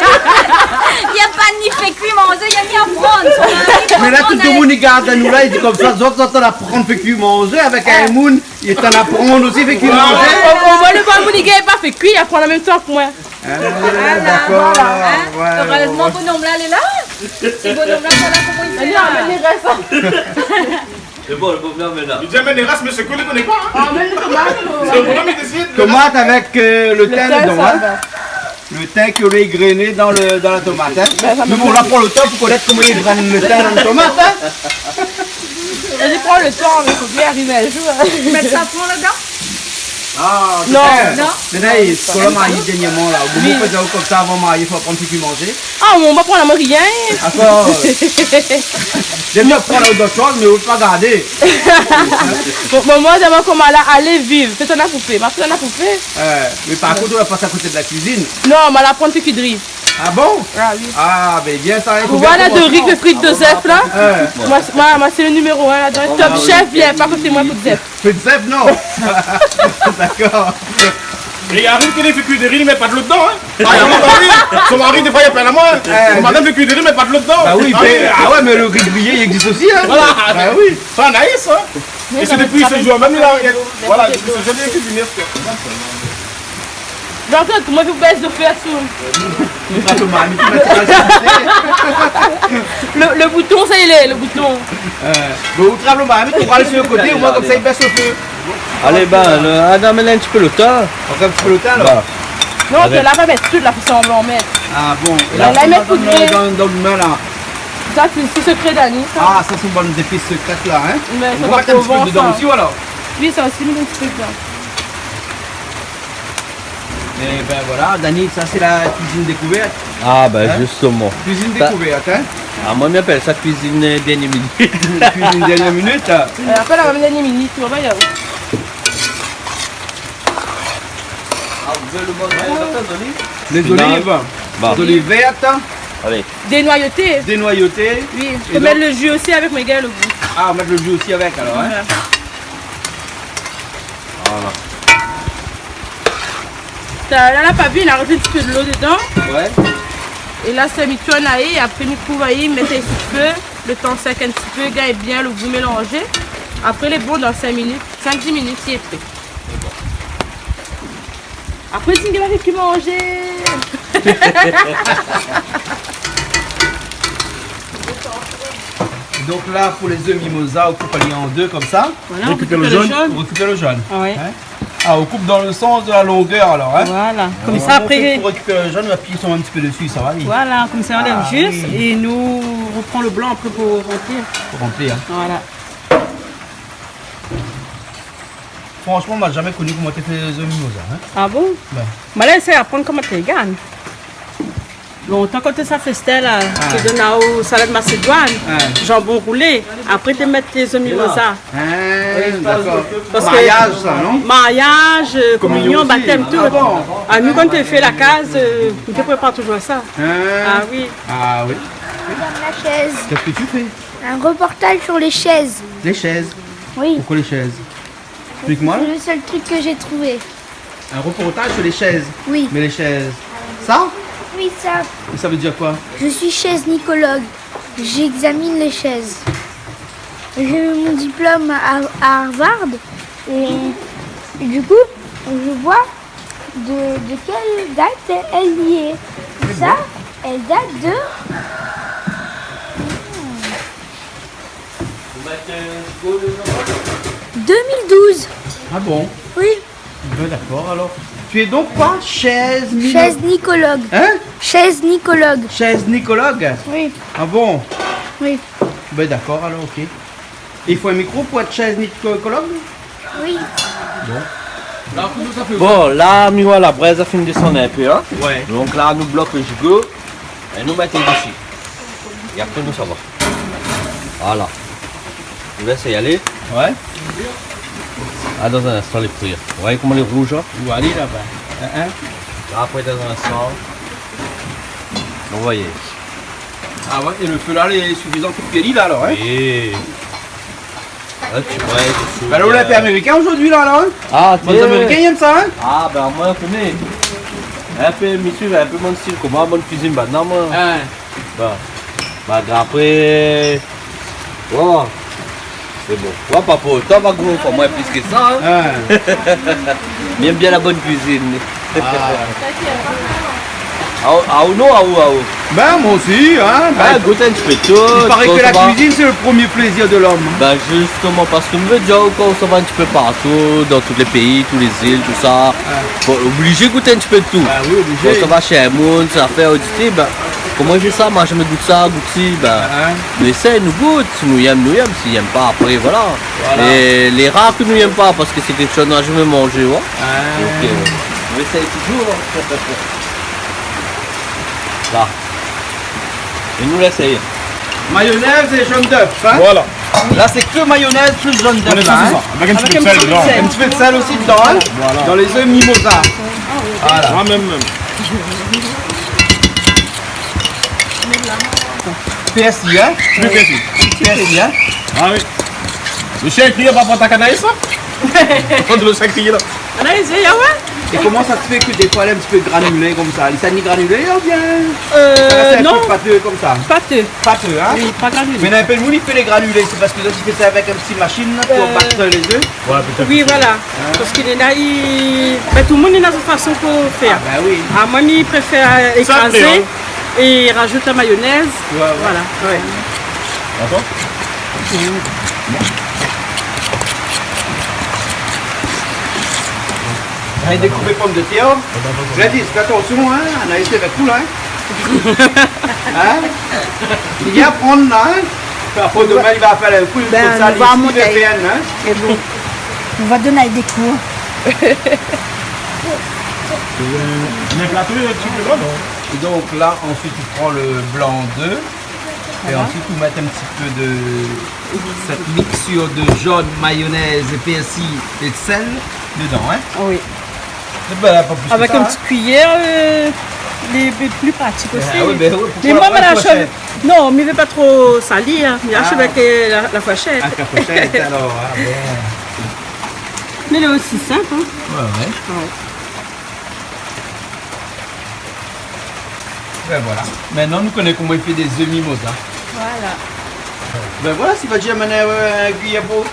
Il y a pas ni fait cuire manger, il y a ni apprendre. Son mari... Mé la, tout domoun i gard anou la, i di konmsa, zot, zot i aprann fé kui manzé avèk in moun, i aprann osi fé kui manzé. O, o, o moin, lo bann moun i gingn pa fé kui, i aprann an mèm tan ke moin. Ah, dakor, voilà, hein. Ouais, ouais. Erezman, bonom la lé la. Si bonom la lé la, koman i fé la ? Alé, amenn lé rès. Sé bon, lo bonom la, mé la. Li di amenn lé rès, mé sé koi, li koné pa, hein. Ah, amenn lé tomat, alor. Sé lo bonom i désid. Tomat avèk, euh, lo tin dedan, hein. Lo tin, sa va. Lo tin ke lé grené dan lo, dan la tomat, hein. Ben, sa... Nou, nou la pran lo tan pou konèt koman i grenn lo tin dan la tomat, hein. Li pran lo tan, mé fo bien arivé in zour, hein. Mèt safran ladan ? Ah, non. Non. Mé la, sé la marié dèrnièrman la. Oui. Ou fé sa konmsa avan marié, fo aprann fé kui manzé. Ah, ou va pa aprann amoin rien. Dakor. Dèrnièrman, aprann aou dot shoz, mé ou pa gardé. Bon, bon, moin, dèman, koman la, alé viv. Sé sa na pou fé. Ma fé sa na pou fé. Euh, mé par kont, ou la pas akoté de la kuizine. Non, ma la aprann fé kui dri. Ah bon ? Ah oui. Ah, ben, bien sa, hein, fo bien komans. Ou voi la, dori ke frit de zèf la. Ouais. Moin, moin, moin sé lo numéro un ladan. Top chef, vien pa koté moin pou de zèf. Frit de zèf, non. Dakor. É i ariv ke li fé kui dori, li mèt pa dolo dedan, hein. Ah, son mari, son mari, défoi, i apèl amoin, hein. Ouais. Madam fé kui dori, mèt pa dolo dedan. Ah oui, ah mé, oui, ah ouais, mé lo ri griyé, i égzis osi, hein. Voilà. Ah oui. Sa, Anaïs, hein. É sé dopi se zour mèm la, voilà, dopi se zour li fé kui dori, koi. Jean-Claude, koman ou bès lo fé asou ? Ou trap lo marmit, ou va tir la. Lo, lo bouton, sa i lé, lo bouton. Euh, bon, ou trap lo marmit, ou va alé si lo koté, omoin konmsa i bès lo fé. Alé, ben, lo, ah, non, mé la, in ti pé lo tan. Ankor in ti pé lo tan, alor. Ba. Non, avèk... Sé la, pa mèt tout la, fo sanblan mèt. Ah bon. La, la, mèt dan, dan, dan lo min la. Sa, sé, sé sekré Dani, sa. Ah, sa sé bann zépis sekré la, hein. Mé ou sa va mèt in ti pé dedan osi, voilà. Oui, sa osi, mèt in ti pé dedan. Eh ben voilà, Dani, sa sé la kuizine dékouvèrt. Ah, ben, zistoman. Kuizine dékouvèrt, hein. Ah, moin, mi apèl sa kuizine, euh, dèrnié minit. Kuizine dèrnié minit. Euh, apré, la, dèrnié minit, ou va oir. Ah, ou vé lo bann zoliv ? Lé zoliv. Ba. Zoliv vèrt. Alé. Dénoyoté. Dénoyoté. Oui, fo mèt lo ji osi avèk, mé gingn lo gou. Ah, mèt lo ji osi avèk, alor, hein. Ouais. Voilà. Sa, la, la pa bien, la razout in ti pé dolo dedan. Ouais. É la, sa mi tourn ali, apré mi kouv ali, mèt ali sou fé, lo tan sèk in ti pé, gingn bien lo gou mélanzé. Apré, lé bon, dan sink minit, sink, dis minit, li lé pré. Apré, si ou vé fé kui manzé. Donk la, pou lé zèf mimoza, ou koup ali an dé konmsa. Voilà, ou rékipèr lo zone. Ou rékipèr lo zone. Ah ouais. Hein ? Ah, ou koup dan lo sans de la longèr, alor, hein ? Voilà. Konmsa, apré, pou rékipèr lo zone, ou apui in ti pé dési, sa va alé. Voilà, konmsa, i anlèv zis, é nou ropran lo blan apré pou ranplir. Pou ranplir, hein. Voilà. Fransman, ma zamé koni koman té fé zèf mimoza, hein. Ah bon ? Ben. Ma la, sé aprann koman té gingn. Lontan, kan té sa fé stèl la, té donn aou salad masédoine, janbon roulé, apré té mèt zèf mimoza. Ah, dakor. Parske mariaz, sa, non ? Mariaz, euh, kominion, batèm, tout. Ah bon ? Ah, nou, kan té fé la kaz, euh, nou té prépar touzour sa. Ah oui. Ah oui. Madame la chaise. Qu'est-ce que tu fais ? Un reportage sur les chaises. Les chaises ? Oui. Pourquoi les chaises ? Explique-moi. C'est le seul truc que j'ai trouvé. Un reportage sur les chaises ? Oui. Mais les chaises, ça ? Oui, ça. Et ça veut dire quoi ? Je suis chaise-nicologue. J'examine les chaises. J'ai eu mon diplôme à, à Harvard et, et du coup, je vois de, de quelle date elle y est. Ça, elle date de deux mille douze. Ah bon ? Oui. Ben, d'accord, alors. Tu es donc quoi ? Chaise ni-, chaise-nicologue. Hein ? Chaise-nicologue. Chaise-nicologue ? Oui. Ah bon ? Oui. Ben, d'accord, alors, ok. I fo in mikro pou èt shèz ni ko-, kolog ? Oui. Bon. Bon, la, mi oi la brèz la fine désann in pé, in. Ouais. Donk la, nou blok lo zigo. É nou mèt dsi. É apré, nou sava. Voilà. Nou lès alé. Ouais. Ah, dan in instan, lé fri. Ou oi koman lé rouj, in ? Ou oi, laba. In, in. La, apré, dan in instan, nou oi. Ah ouais, é lo fé la, lé sifizan pou kui ali la, alor, in ? Oui. In ti brèz dsi. Bin, la, ou lé in pé amérikin zordi la, alor, in ? Ah, bann Amérikin i èm sa, in ? Ah, bin, moin, ou koné. In pé, mi suiv in pé mon stil, koman, bann kuizine, bin, non, moin. Ouais. Bon. Bin, apré, bon, sé bon. Moin, pa pou otan, va goumen, fo moin plis ke sa, in. Ouais. Mi èm bien la bone kuizine. Ah. Aou, aou non, aou, aou. Bin, moin osi, in. Ah, bin, gout in ti pé tout. I paré ke la kuizine, sé lo promié plézir de lom. Bin, zistoman, parske mi vé dir, kan ou sava in ti pé partou, dan tout lé péi, tout lé zil, tousa, ouais, fo oblizé gout in ti pé de tout. Bin oui, oblizé. Kan ou sava shé in moun, sa fé oditi, bin, koman i fé sa, moin la zamé gout sa, gout si, bin, ouais, nou éséy, nou gout, si nou i èm, nou i èm, si i èm pa, apré, voilà. Voilà. É lé rar ke nou i èm pa, parske sé kékshoz nou la zamé manzé, ouais. Ah. Donk, euh, nou éséy touzour, in. La. É nou lès alé. Mayonèz é zone d'œuf, in ? Voilà. La, sé ke mayonèz plis zone d'œuf, la, in ? Avèk in ti pé de sèl dedan. Avèk in ti pé de sèl. In ti pé de sèl osi dedan, in ? Voilà. Dan lé zèf mimoza. Voilà. Moin mèm, mèm. Pèrsi, in ? Ti pé pèrsi. Pèrsi, in ? Ah oui. Lo shien i kri, pa pou ta kanaï, sa ? Kan lo shien i kri, la. Anaïs, ah ouais ? É koman sa i fé ke défoi lé in ti pé granilé konmsa ? Li sa ni granilé oubien ? Euh, non. Sa rès in pé pateu konmsa ? Pateu. Pateu, in ? Oui, pa granilé. Mé néna in pé de moun i fé lé granilé, sé parske zot i fé sa avèk in ti mashine la, pou, euh, bat lé zèf. Ouais, pétèt. Oui, voilà. In ? Parske néna, i, bin, tout lo moun néna son fason pou fé. Ah, bin oui. Ah, moin, mi préfèr, euh, ékrazé, in, é razout la mayonèz. Ouais, ouais. Voilà, ouais. Atann. Anaïs i dékoup pomdetèr. Gladys, fé atansion, in, Anaïs lé avèk ou la, in. In ? Li aprann la, in. Apré, domin, li va fé lo kou, bin, nou va monté. Fé, in. É bon, nou va donn dé kour. Mé plato, in ti pé la, non ? É donk la, ansuit, ou pran lo blan d'œuf. É ansuit, ou mèt in ti pé de sèt mixir de zone, mayonèz, pèrsi é de sèl dedan, in ? Oui. É bin, pa plis ke sa, in. Avèk in ti kuiyèr, euh, lé pli pratik osi. Ah oui, bin oui, poukoi la foursèt ? Mé moin, moin la shèz, non, mi vé pa tro sali, in. Mi ashèt avèk, euh, la, la foursèt. Ah, la foursèt, alor, ah, bin. Mé lé osi sinp, in. Ouais, ouais. Ouais. Bin voilà. Mintnan, nou koné koman i fé dé zèf mimoza. Voilà. Bin voilà, si va dir, mintnan, euh, Guillermo.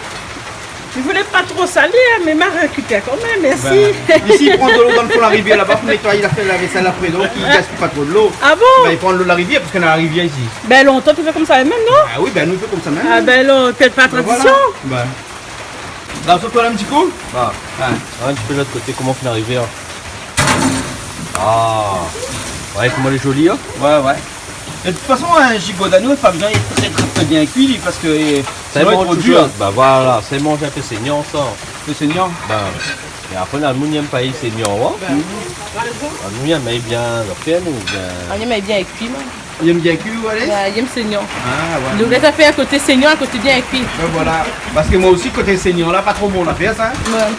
Mi voulé pa tro sali, in, mé ma rékipèr kan mèm, mèrsi. Bin, isi, i pran dolo dan lo fon la rivièr laba pou nétoiy, la fé la vésèl apré, donk i gaspiy pa tro dolo. Ah bon ? Bin, i pran dolo la rivièr, parske néna la rivièr isi. Bin, lontan té i fé konmsa mèm, non ? Ah oui, bin, nou té i fé konmsa mèm. Ah bin, non, pétèt pa tradision. Bin voilà. Bin. La, ou sa tourn in ti kou ? Ah. Ouais. Ah, in ti pé lot koté, koman fine arivé, in ? Ah. Ouais, koman lé zoli, in ? Ouais, ouais. É de tout fason, in zigot d'anou, pa bezoin èt trè, trè, trè bien kui, li, parske, euh, sinon lé tro dir. Bin voilà, sa i manz in pé sényan, sa. In pé sényan ? Bin, é apré, néna moun i èm pa sényan, ouais. Bin oui. Ah, nou i èm bien, la fé, nou, bin. Ah, nou i èm bien kui, moin. I èm bien kui, ou, Alex ? Bin, i èm sényan. Ah, ouais. Donk la, sa fé in koté sényan, in koté bien kui. Bin voilà. Parske moin osi, koté sényan la, pa tro bon zafèr, sa. Ouais.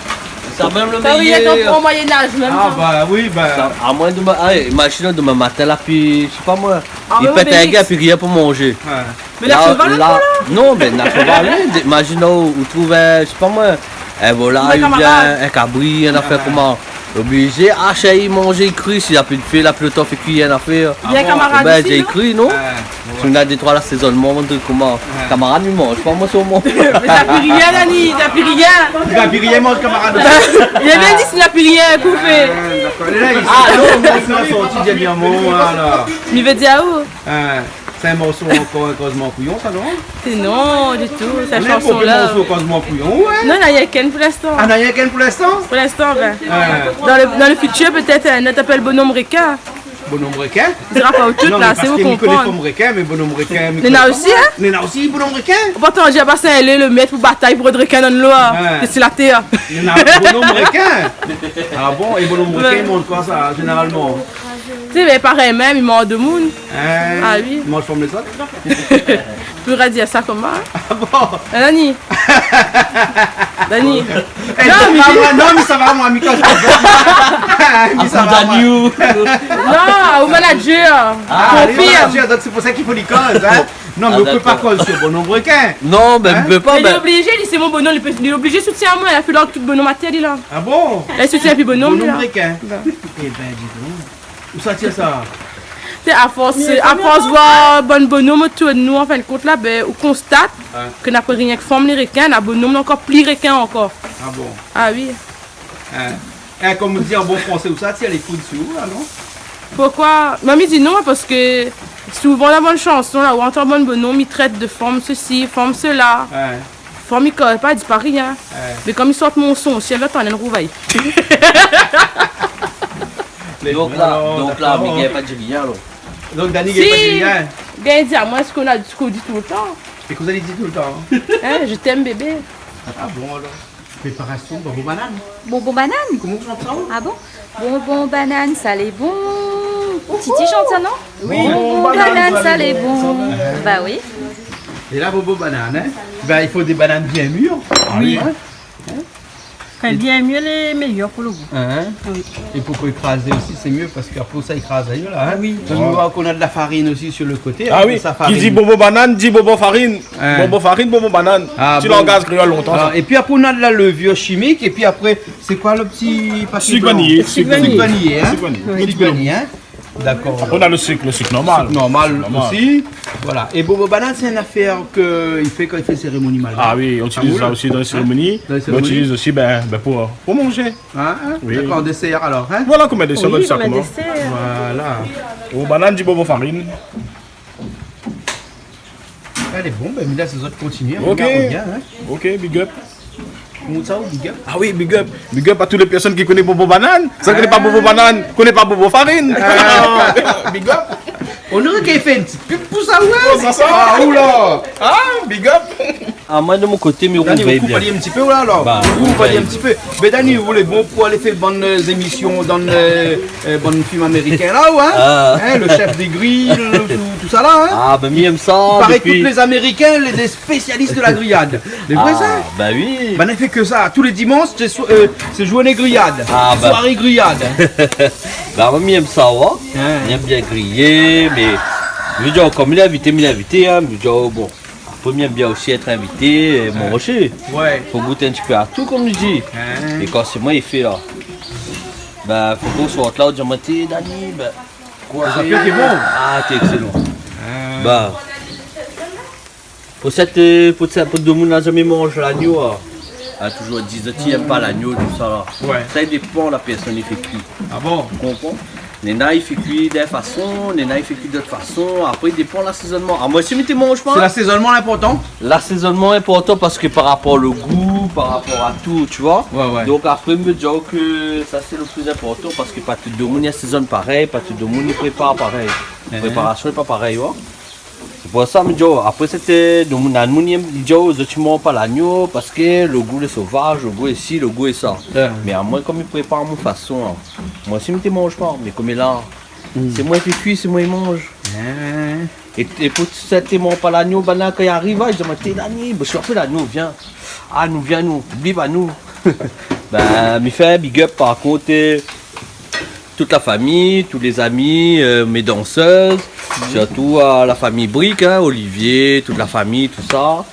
Sa mèm lo méyèr. Sa, oui, dan lo Moyen-Âge mèm, sa. Ah, bin oui, bin. Sa, amoin, domin, ah, imazine, domin matin, la pli, mi sé pa moin. Ah, i pèt in gèr, pi rien pou manzé. Ouais. Mé la, la, shoval, la, non, bin, la shoval, oui, dé-, imazine, ou, ou trouv, euh, mi sé pa moin, in volay oubien in kabri, in afèr koman. Oblizé, ah, sa i manz, i kui, si la pli d'fé, la pli lo tan fé kui in afèr. Bien kamarad osi, non ? Bin, i kui, non ? Ouais. Si ou na dé troi lasézonman, in trik koman. Ouais. Kamarad, mi manz pa moin, solman. Mé na pli rien, Dani, na pli rien. Na pli rien, manz kamarad. Li la bien di, si na pli rien, kou fé. Ah, dakor. Lé la, isi. Ah, non, moin, sa la sorti dèrnièrman, alor. Mi vé dir aou. Sé in morso ankor, Kozman Kouyon, sa, non ? Sé non, ditou, sa shanson la. Néna bonpé morso Kozman Kouyon, ouais. Non, na rienk inn pou linstan. Ah, na rienk inn pou linstan ? Pou linstan, bin. Ouais. Dan lo, dan lo fitir, pétèt, euh, in ot i apèl Bonom Rekin. Bonom rekin ? Li dira pa ou tout la, sé ou konprann. Non, mé parské mi koné fanm rekin, mé bonom rekin, mi koné pa. Néna osi, in ? Néna osi bonom rekin. Ou pa antann dir, ba, sé lé, le mèt pou batay pou rekin dann lo, in. Oué. Ke si la tèr. Néna bonom rekin. Ah bon ? É bonom rekin, i manz koi sa, zénéralman ? Ti vé parèy, mèm, i manz demoun. In ? Ah oui. I manz fanm lézot ? Pou ra dir sa koman, in ? Ah bon ? Eh, Dani. Dani. Eh, non, mé sa va, non, mé sa va, moin, mi koz pa. Mi sa va, moin. Non, ou manager. Ah, li lé manager, donk sé pou sa i fo li koz, in. Non, mé ou pé pa koz si bonom rekin. Non, mé mi pé pa, mé li lé oblizé, li sé mon bonom, li lé oblizé soutien amoin, la fé lor tout bonom atèr li la. Ah bon ? Li soutien pi bonom, li la. Bonom rekin. Ba. Eh ben, di donk. Ousa i tir sa ? Té, a fors, a fors voir bann bonom otour de nou, an fin de kont la, ben, ou konstat ke na pa rienk fanm lé rekin, na bonom lé ankor pli rekin ankor. Ah bon ? Ah oui. In. Eh, kom i di an bon fransé, ousa i tir lé foud si ou la, non ? Poukosa ? Mé mi di non, parské souvan dan bann shanson la, ou antann bann bonom i trèt de fanm sesi, fanm sela. Oué. Fanm i koz pa, di pa rien. Oué. Mé kom i sort mon son, si èl antann, èl rouvèy. Donk la, donk la, mi gingn pa di rien, alor. Donk Dani gingn pa di rien. Si, gingn di amoin sak ou di toultan. É kosa li di toultan, in ? In, je t'aime, bébé. Ah bon, alor. Préparasion bonbon banane. Bonbon banane ? Koman ou shant sa, ou ? Ah bon ? Bonbon banane, sa lé bon. Titi i shant sa, non ? Oui. Bonbon banane, sa lé bon. Ba oui. É la, bonbon banane, in ? Ben, i fo dé banane bien mir. Ah oui. In ? Kan bien mir, lé méyèr pou le gou. In ? Oui. É pou, pou ékrazé osi, sé myé parské apré sa i kraz la, in ? Oui. Donk, nou voi k'nou na de la farine osi sur le koté, in, sa farine. Ah oui, ki di bonbon banane, di bonbon farine. In. Bonbon farine, bonbon banane. Ah bon. Ti langaz kréol lontan, sa. Alor, épi apré, nou na de la levure chimique, épi apré, sé koi le ti papié blan ? Sik vaniyé. Sik vaniyé. Sik vaniyé, in ? Sik vaniyé. Oui. Sik vaniyé, in ? Dakor. Apré, nou na le sik, le sik normal. Sik normal osi. Voilà. É bonbon banane, sé in afèr ke i fé kan i fé sérémoni malgash. Ah oui, i itiliz sa osi dan lé sérémoni. In ? Dan lé sérémoni. Mé i itiliz osi, ben, ben, pou, pou manzé. In, in ? Oui. Dakor, désèr alor, in ? Voilà, kom in désèr, ben, sa, kom in désèr. Voilà. Bonbon banane, di bonbon farine. Alé, bon, ben, mi lès lézot kontinié. Ok. Rogard bien, in. Ok, big up. Koman sa, big up ? Ah oui, big up. Big up a tout lé pèrsone ki koné bonbon banane. Sak i koné pa bonbon banane, koné pa bonbon farine. Ah. Big up. Nou noré ké fé in ti pub pou sa, oué. Oh, sa, sa. Ah, oula. Ah, big up. Ah, moin, de mon koté, mi rouvèy bien. Dani, ou koup ali in ti pé, oula, alor. Ba, ou koup ali in ti pé. Mé Dani, ou lé bon pou alé fé bann, euh, zémision dan, euh, euh, bann film amérikin la, ou, in ? Ah. In, le chef des grilles, tout, tout sa la, in ? Ah, ben, mi èm sa. I paré ke tout lé Amérikin lé dé spésialis de la griyad. Lé vré, sa ? Ah, ben oui. Ben, i fé ke sa. Tou lé dimansh, sé so-, euh, sé zourné griyad. Ah, ben. Soiré griyad. Ben, moin, mi èm sa, oué. In. Mi èm bien griyé, mé, mi vé dir, kom mi lé invité, mi lé invité, in, mi vé dir, bon. Apré, mi èm bien osi èt invité, euh, manzé. Oué. Fo gout in ti pé a tou, kom i di. In. É kan sé moin i fé la, ben, fo ou sort la, ou di amoin, té, Dani, ben, koi, sa fé, té bon. Ah, té ékselan. In. Ben, pou sèt, euh, pou sèt, pou demoun la zamé manz lagno, in. Ah, touzour di, zot i èm pa lagno, tousa la. Oué. Sa i dépan la pèrsone i fé kui. Ah bon ? Ou konpran ? Néna i fé kui d'in fason, néna i fé kui d'ot fason. Apré, i dépan lasézonnman. Ah, moin, si mi té manz pa. Sé lasézonnman inportan ? Lasézonnman inportan parské par rapor le gou, par rapor a tou, tu vois. Oué, oué. Donk apré, mi vé dir ke sa, sé le pli inportan parské pa tout demoun i asézonn parèy, pa tout demoun i prépar parèy. In. Préparasion lé pa parèy, oué. Sé pou sa, mi di, oh, apré, sété, donk, na moun i di, oh, zot i manz pa lagno parské le gou lé sovaz, le gou lé si, le gou lé sa. Oué. Mé amoin, kom mi prépar mon fason, in, moin osi mi té manz pa, mé koméla, sé moin i fé kui, sé moin i manz. In. É, é pou sèt i manz pa lagno, banna, kan i ariv, ah, i di amoin, té, Dani, ben, si ou la fé lagno, vien. Ah, nou vien, nou, oubli pa nou. Ben, mi fé in big up, par kont, euh, tout la fami, tout lé zami, euh, mé dansèz, sirtou a la fami Brique, in, Olivier, tout la fami, tousa.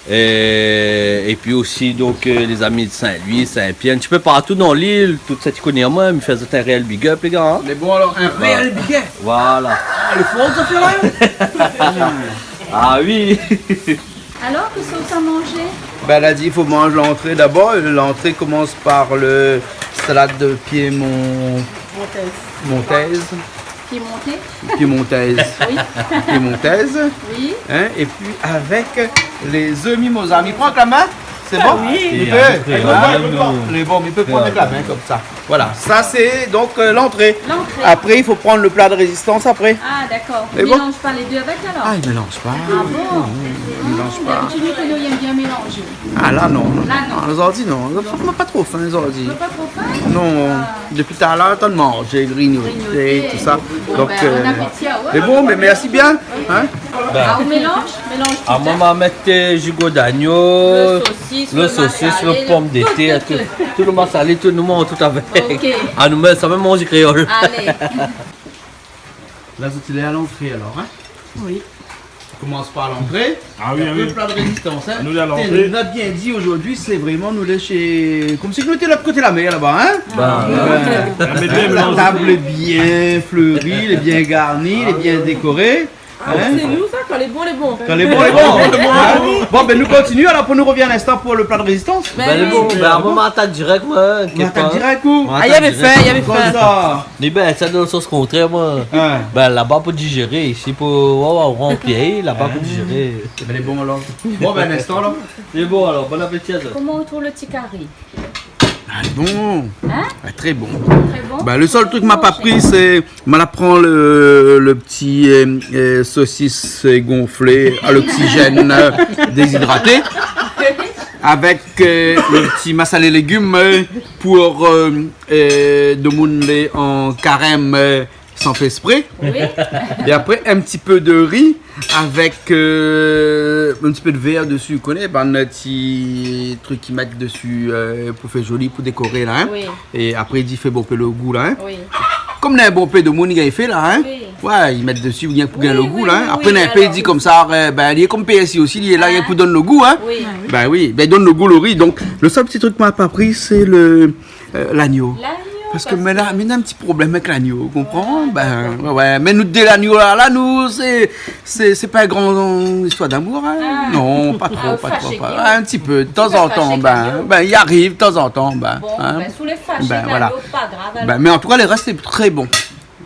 É, épi osi, donk, euh, lé zami de Saint-Louis, Saint-Pierre, in ti pé partou dan lil, tout sak i koné amoin, mi fé azot in réèl big up, lé gars, in. Mé bon, alor, in réèl big up. Voilà. Ah, lé for, sa fé la. Ah oui. Alor, kosa ou sa manzé ? Ben, èl la di, i fo manz lantré dabor. Lantré i komans par le salad piémon-, montèz. Piémonté ? Piémontèz. Oui. Piémontèz. Oui. In, épi avèk lé zé mimoza. Mi pran avèk la min. Sé bon ? Oui. Li pé, li pé pran avèk la min konmsa. Voilà, sa sé donk, euh, lantré. Lantré. Apré, i fo pran lo pla de rézistans apré. Ah, dakor. Ou mélanz pa lé dé avèk alor ? Ah, i mélanz pa. Ah bon ? Non, non, i mélanz pa. Dabitid nou koné i èm bien mélanzé. Ah, la non. La non. Ah, zordi non. Ou na pa tro fin zordi. Ou na pa tro fin ? Non. Ah. Dopi talèr, atann manzé, grignoté, grignoté, tousa. Bon, donk, bin, euh, bon apéti, alor. Mé bon, mé mèrsi bien, hein. Bin. Ah, ou mélanz, mélanz tout, hein. Ah, moin ma mèt, euh, zigot d'agno, lo sosis, lo sosis, lo pomme de terre, tout, tout. Lo masalé, tout, nou manz tout avèk. Ok. Ah, nou mèt sa mèm manzé kréol. Alé. La zot lé a lantré alor, hein ? Oui. Komans par lantré. Ah oui, ah oui. Apré, pla de rézistans, hein. Nou lé a lantré. Té, nou la bien di zordi, sé vréman, nou lé shé, konmsi nou té lot koté la mèr laba, hein. Bin, euh, la tab lé bien fléri, lé bien garni, lé bien dékoré. Ah oui, sé nou sa, kan lé bon, lé bon. Kan lé bon, lé bon. Bon, bin, nou kontinié, alor, pou nou rovien in instan pou lo pla de rézistans. Bin, lé bon, bin, avan, ma atak dirèk, moin, hein. Ma atak dirèk, ou ? Ah, navé fin, navé fin. Konmsa. Mé bin, sa dan lo sans kontrèr, moin. Hein. Bin, laba pou dizéré, isi pou, wa, wa, ranpli, laba pou dizéré. Mé lé bon, alor. Bon, bin, in instan, alor. Lé bon, alor, bon apéti azot. Koman ou trouv lo ti kari ? Ah, bon. Hein ? Ah, tré bon. Tré bon ? Bin, lo sèl trik ma pa pri, sé, ma la pran lo, lo ti, euh, euh, sosis, euh, gonflé a l'oxygène, euh, dézidraté, avèk, euh, lo ti masalé légim, euh, pou, euh, euh, demoun lé an karèm, euh, san fé ésprè. Oui. É apré, in ti pé de ri avèk, euh, in ti pé de vèr dési, ou koné, bann ti trik i mèt dési, euh, pou fé zoli, pou dékoré, la, hein. Oui. É apré, i fé bonpé lo gou, la, hein. Oui. Konm néna bonpé demoun i fé, la, hein. Oui. Ouais, i mèt dési, bien pou gingn lo gou, la, hein. Oui, oui, oui. Apré, néna in pé i di konmsa, euh, bin, li lé konm pèrsi osi, li lé la, hein, pou donn lo gou, hein. Oui. Bin oui, bin, donn lo gou lo ri. Donk, lo sèl ti trik ma pa pri, sé lo, euh, lagno. Lagno, parske, parske mi néna, mi néna in ti problèm avèk lagno, ou konpran ? Ah, dakor. Bin, ouais, ouais. Mé nou dé lagno la, la, nou, sé, sé, sé pa in gran zistoir d'amour, hein. Ah. Non, pa tro, pa tro, pa. Ah, ou lé fashé avèk li ? Ah, in ti pé, tazantan, bin, i ariv, tazantan, bin, hein. Ou lé fashé avèk lagno, pa grav, alor. Bin, mé an tou ka, lo rès lé tré bon.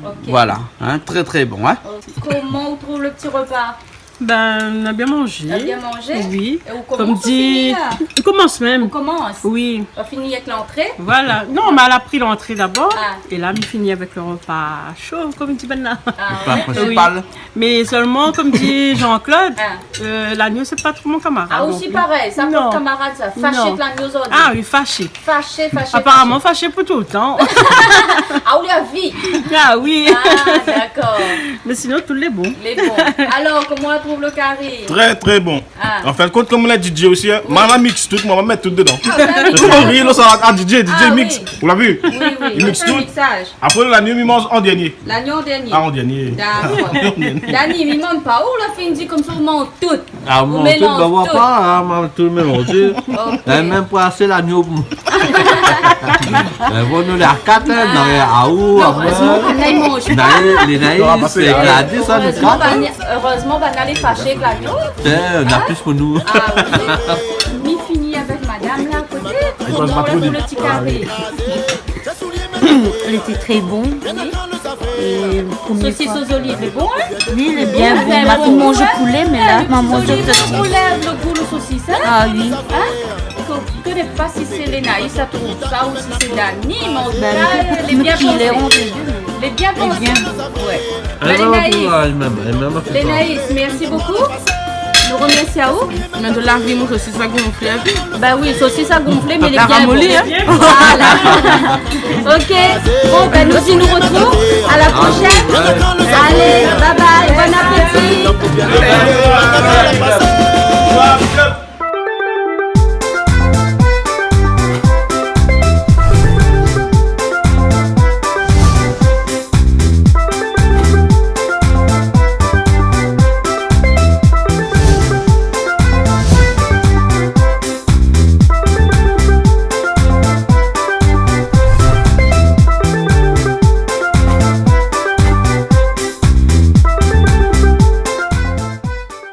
Ok. Voilà, hein, tré, tré bon, hein. Ok. Koman ou trouv lo ti repa ? Bin, nou la bien manzé. Nou la bien manzé ? Oui. É ou komans, ou fini la ? Komsi mi komans mèm. Ou komans ? Oui. Ou fini avèk lantré ? Voilà. Non, mé la pri lantré dabor. Ah. É la, mi fini avèk lo repa sho, konm i di banna. Ah, ouais. Repa prinsipal. Oui. Mé sèlman, konm di Jean-Claude, euh, lagno, sé pa tro mon kamarad non pli. Ah, osi parèy, sa pa out kamarad, sa. Non. Fashé avèk lagno zordi. Ah oui, fashé. Fashé, fashé, fashé. Aparaman fashé pou toultan. Ah, ou lé a vi. Ah oui. Ah, dakor. Mé sinon, tout lé bon. Lé bon. Alor, koman ou trouv lo kari ? Tré, tré bon. Ah. An fin de kont, konm ou la di, Didier osi, hein, moin la mix tout, moin la mèt tout dedan. Ah, ou la mix. Lo soir, ah, Didier, Didier mix. Ah oui. Ou la vi ? Oui, oui. Li mix tout. Mixaz. Apré, lagno, mi manz an dèrnié. Lagno an dèrnié. Ah, an dèrnié. Dakor. Dani, mi domann pa ou, la fine di konmsa, ou manz tout. Ah, ou mélanz tout. Ou manz tout, bin, ou wa pa, hein, moin tout mélanzé. Ok. Bin, mèm pou ashté lagno pou moin. Bin, bon, nou lé a kat, hein, nou lé a ou, apré. Érèzman, banna i manz pa. Naï, lé Naï, sé Gladys, hein, nou kat, hein. Érèzman, banna lé fashé avèk lagno. Bin, nou na plis pou nou. Ah, oui. Mi fini avèk madam la, koté. Koman ou trouv lo ti kari ? Lété tré bon. Oui. É promié foi. Sosis o zoliv, lé bon, hein ? Oui, lé bien bon. Bin, ma fine manz poulé, mé la, ma manz sosis o zoliv, sosis. Lo gou, lo sosis, hein ? Ah oui. Hein ? Ou koné pa si sé Lénaïs la trouv sa ou si sé Dani, mé an tou ka, lé bien pansé. Lé bien pansé. Ouais. Lénaïs, mèrsi bokou. Nou romèrsi aou. Mé de la vi, mon sosis la gonflé. Bin oui, sosis la gonflé, mé lé bien ramoli, hein. Voilà. Ok. Bon, bin, nou, nou artrouv. À la prochaine. Allez, bye bye. Bon appétit.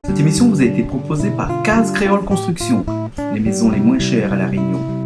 Cette émission vous a été proposée par Case Créole Construction, les maisons les moins chères à La Réunion.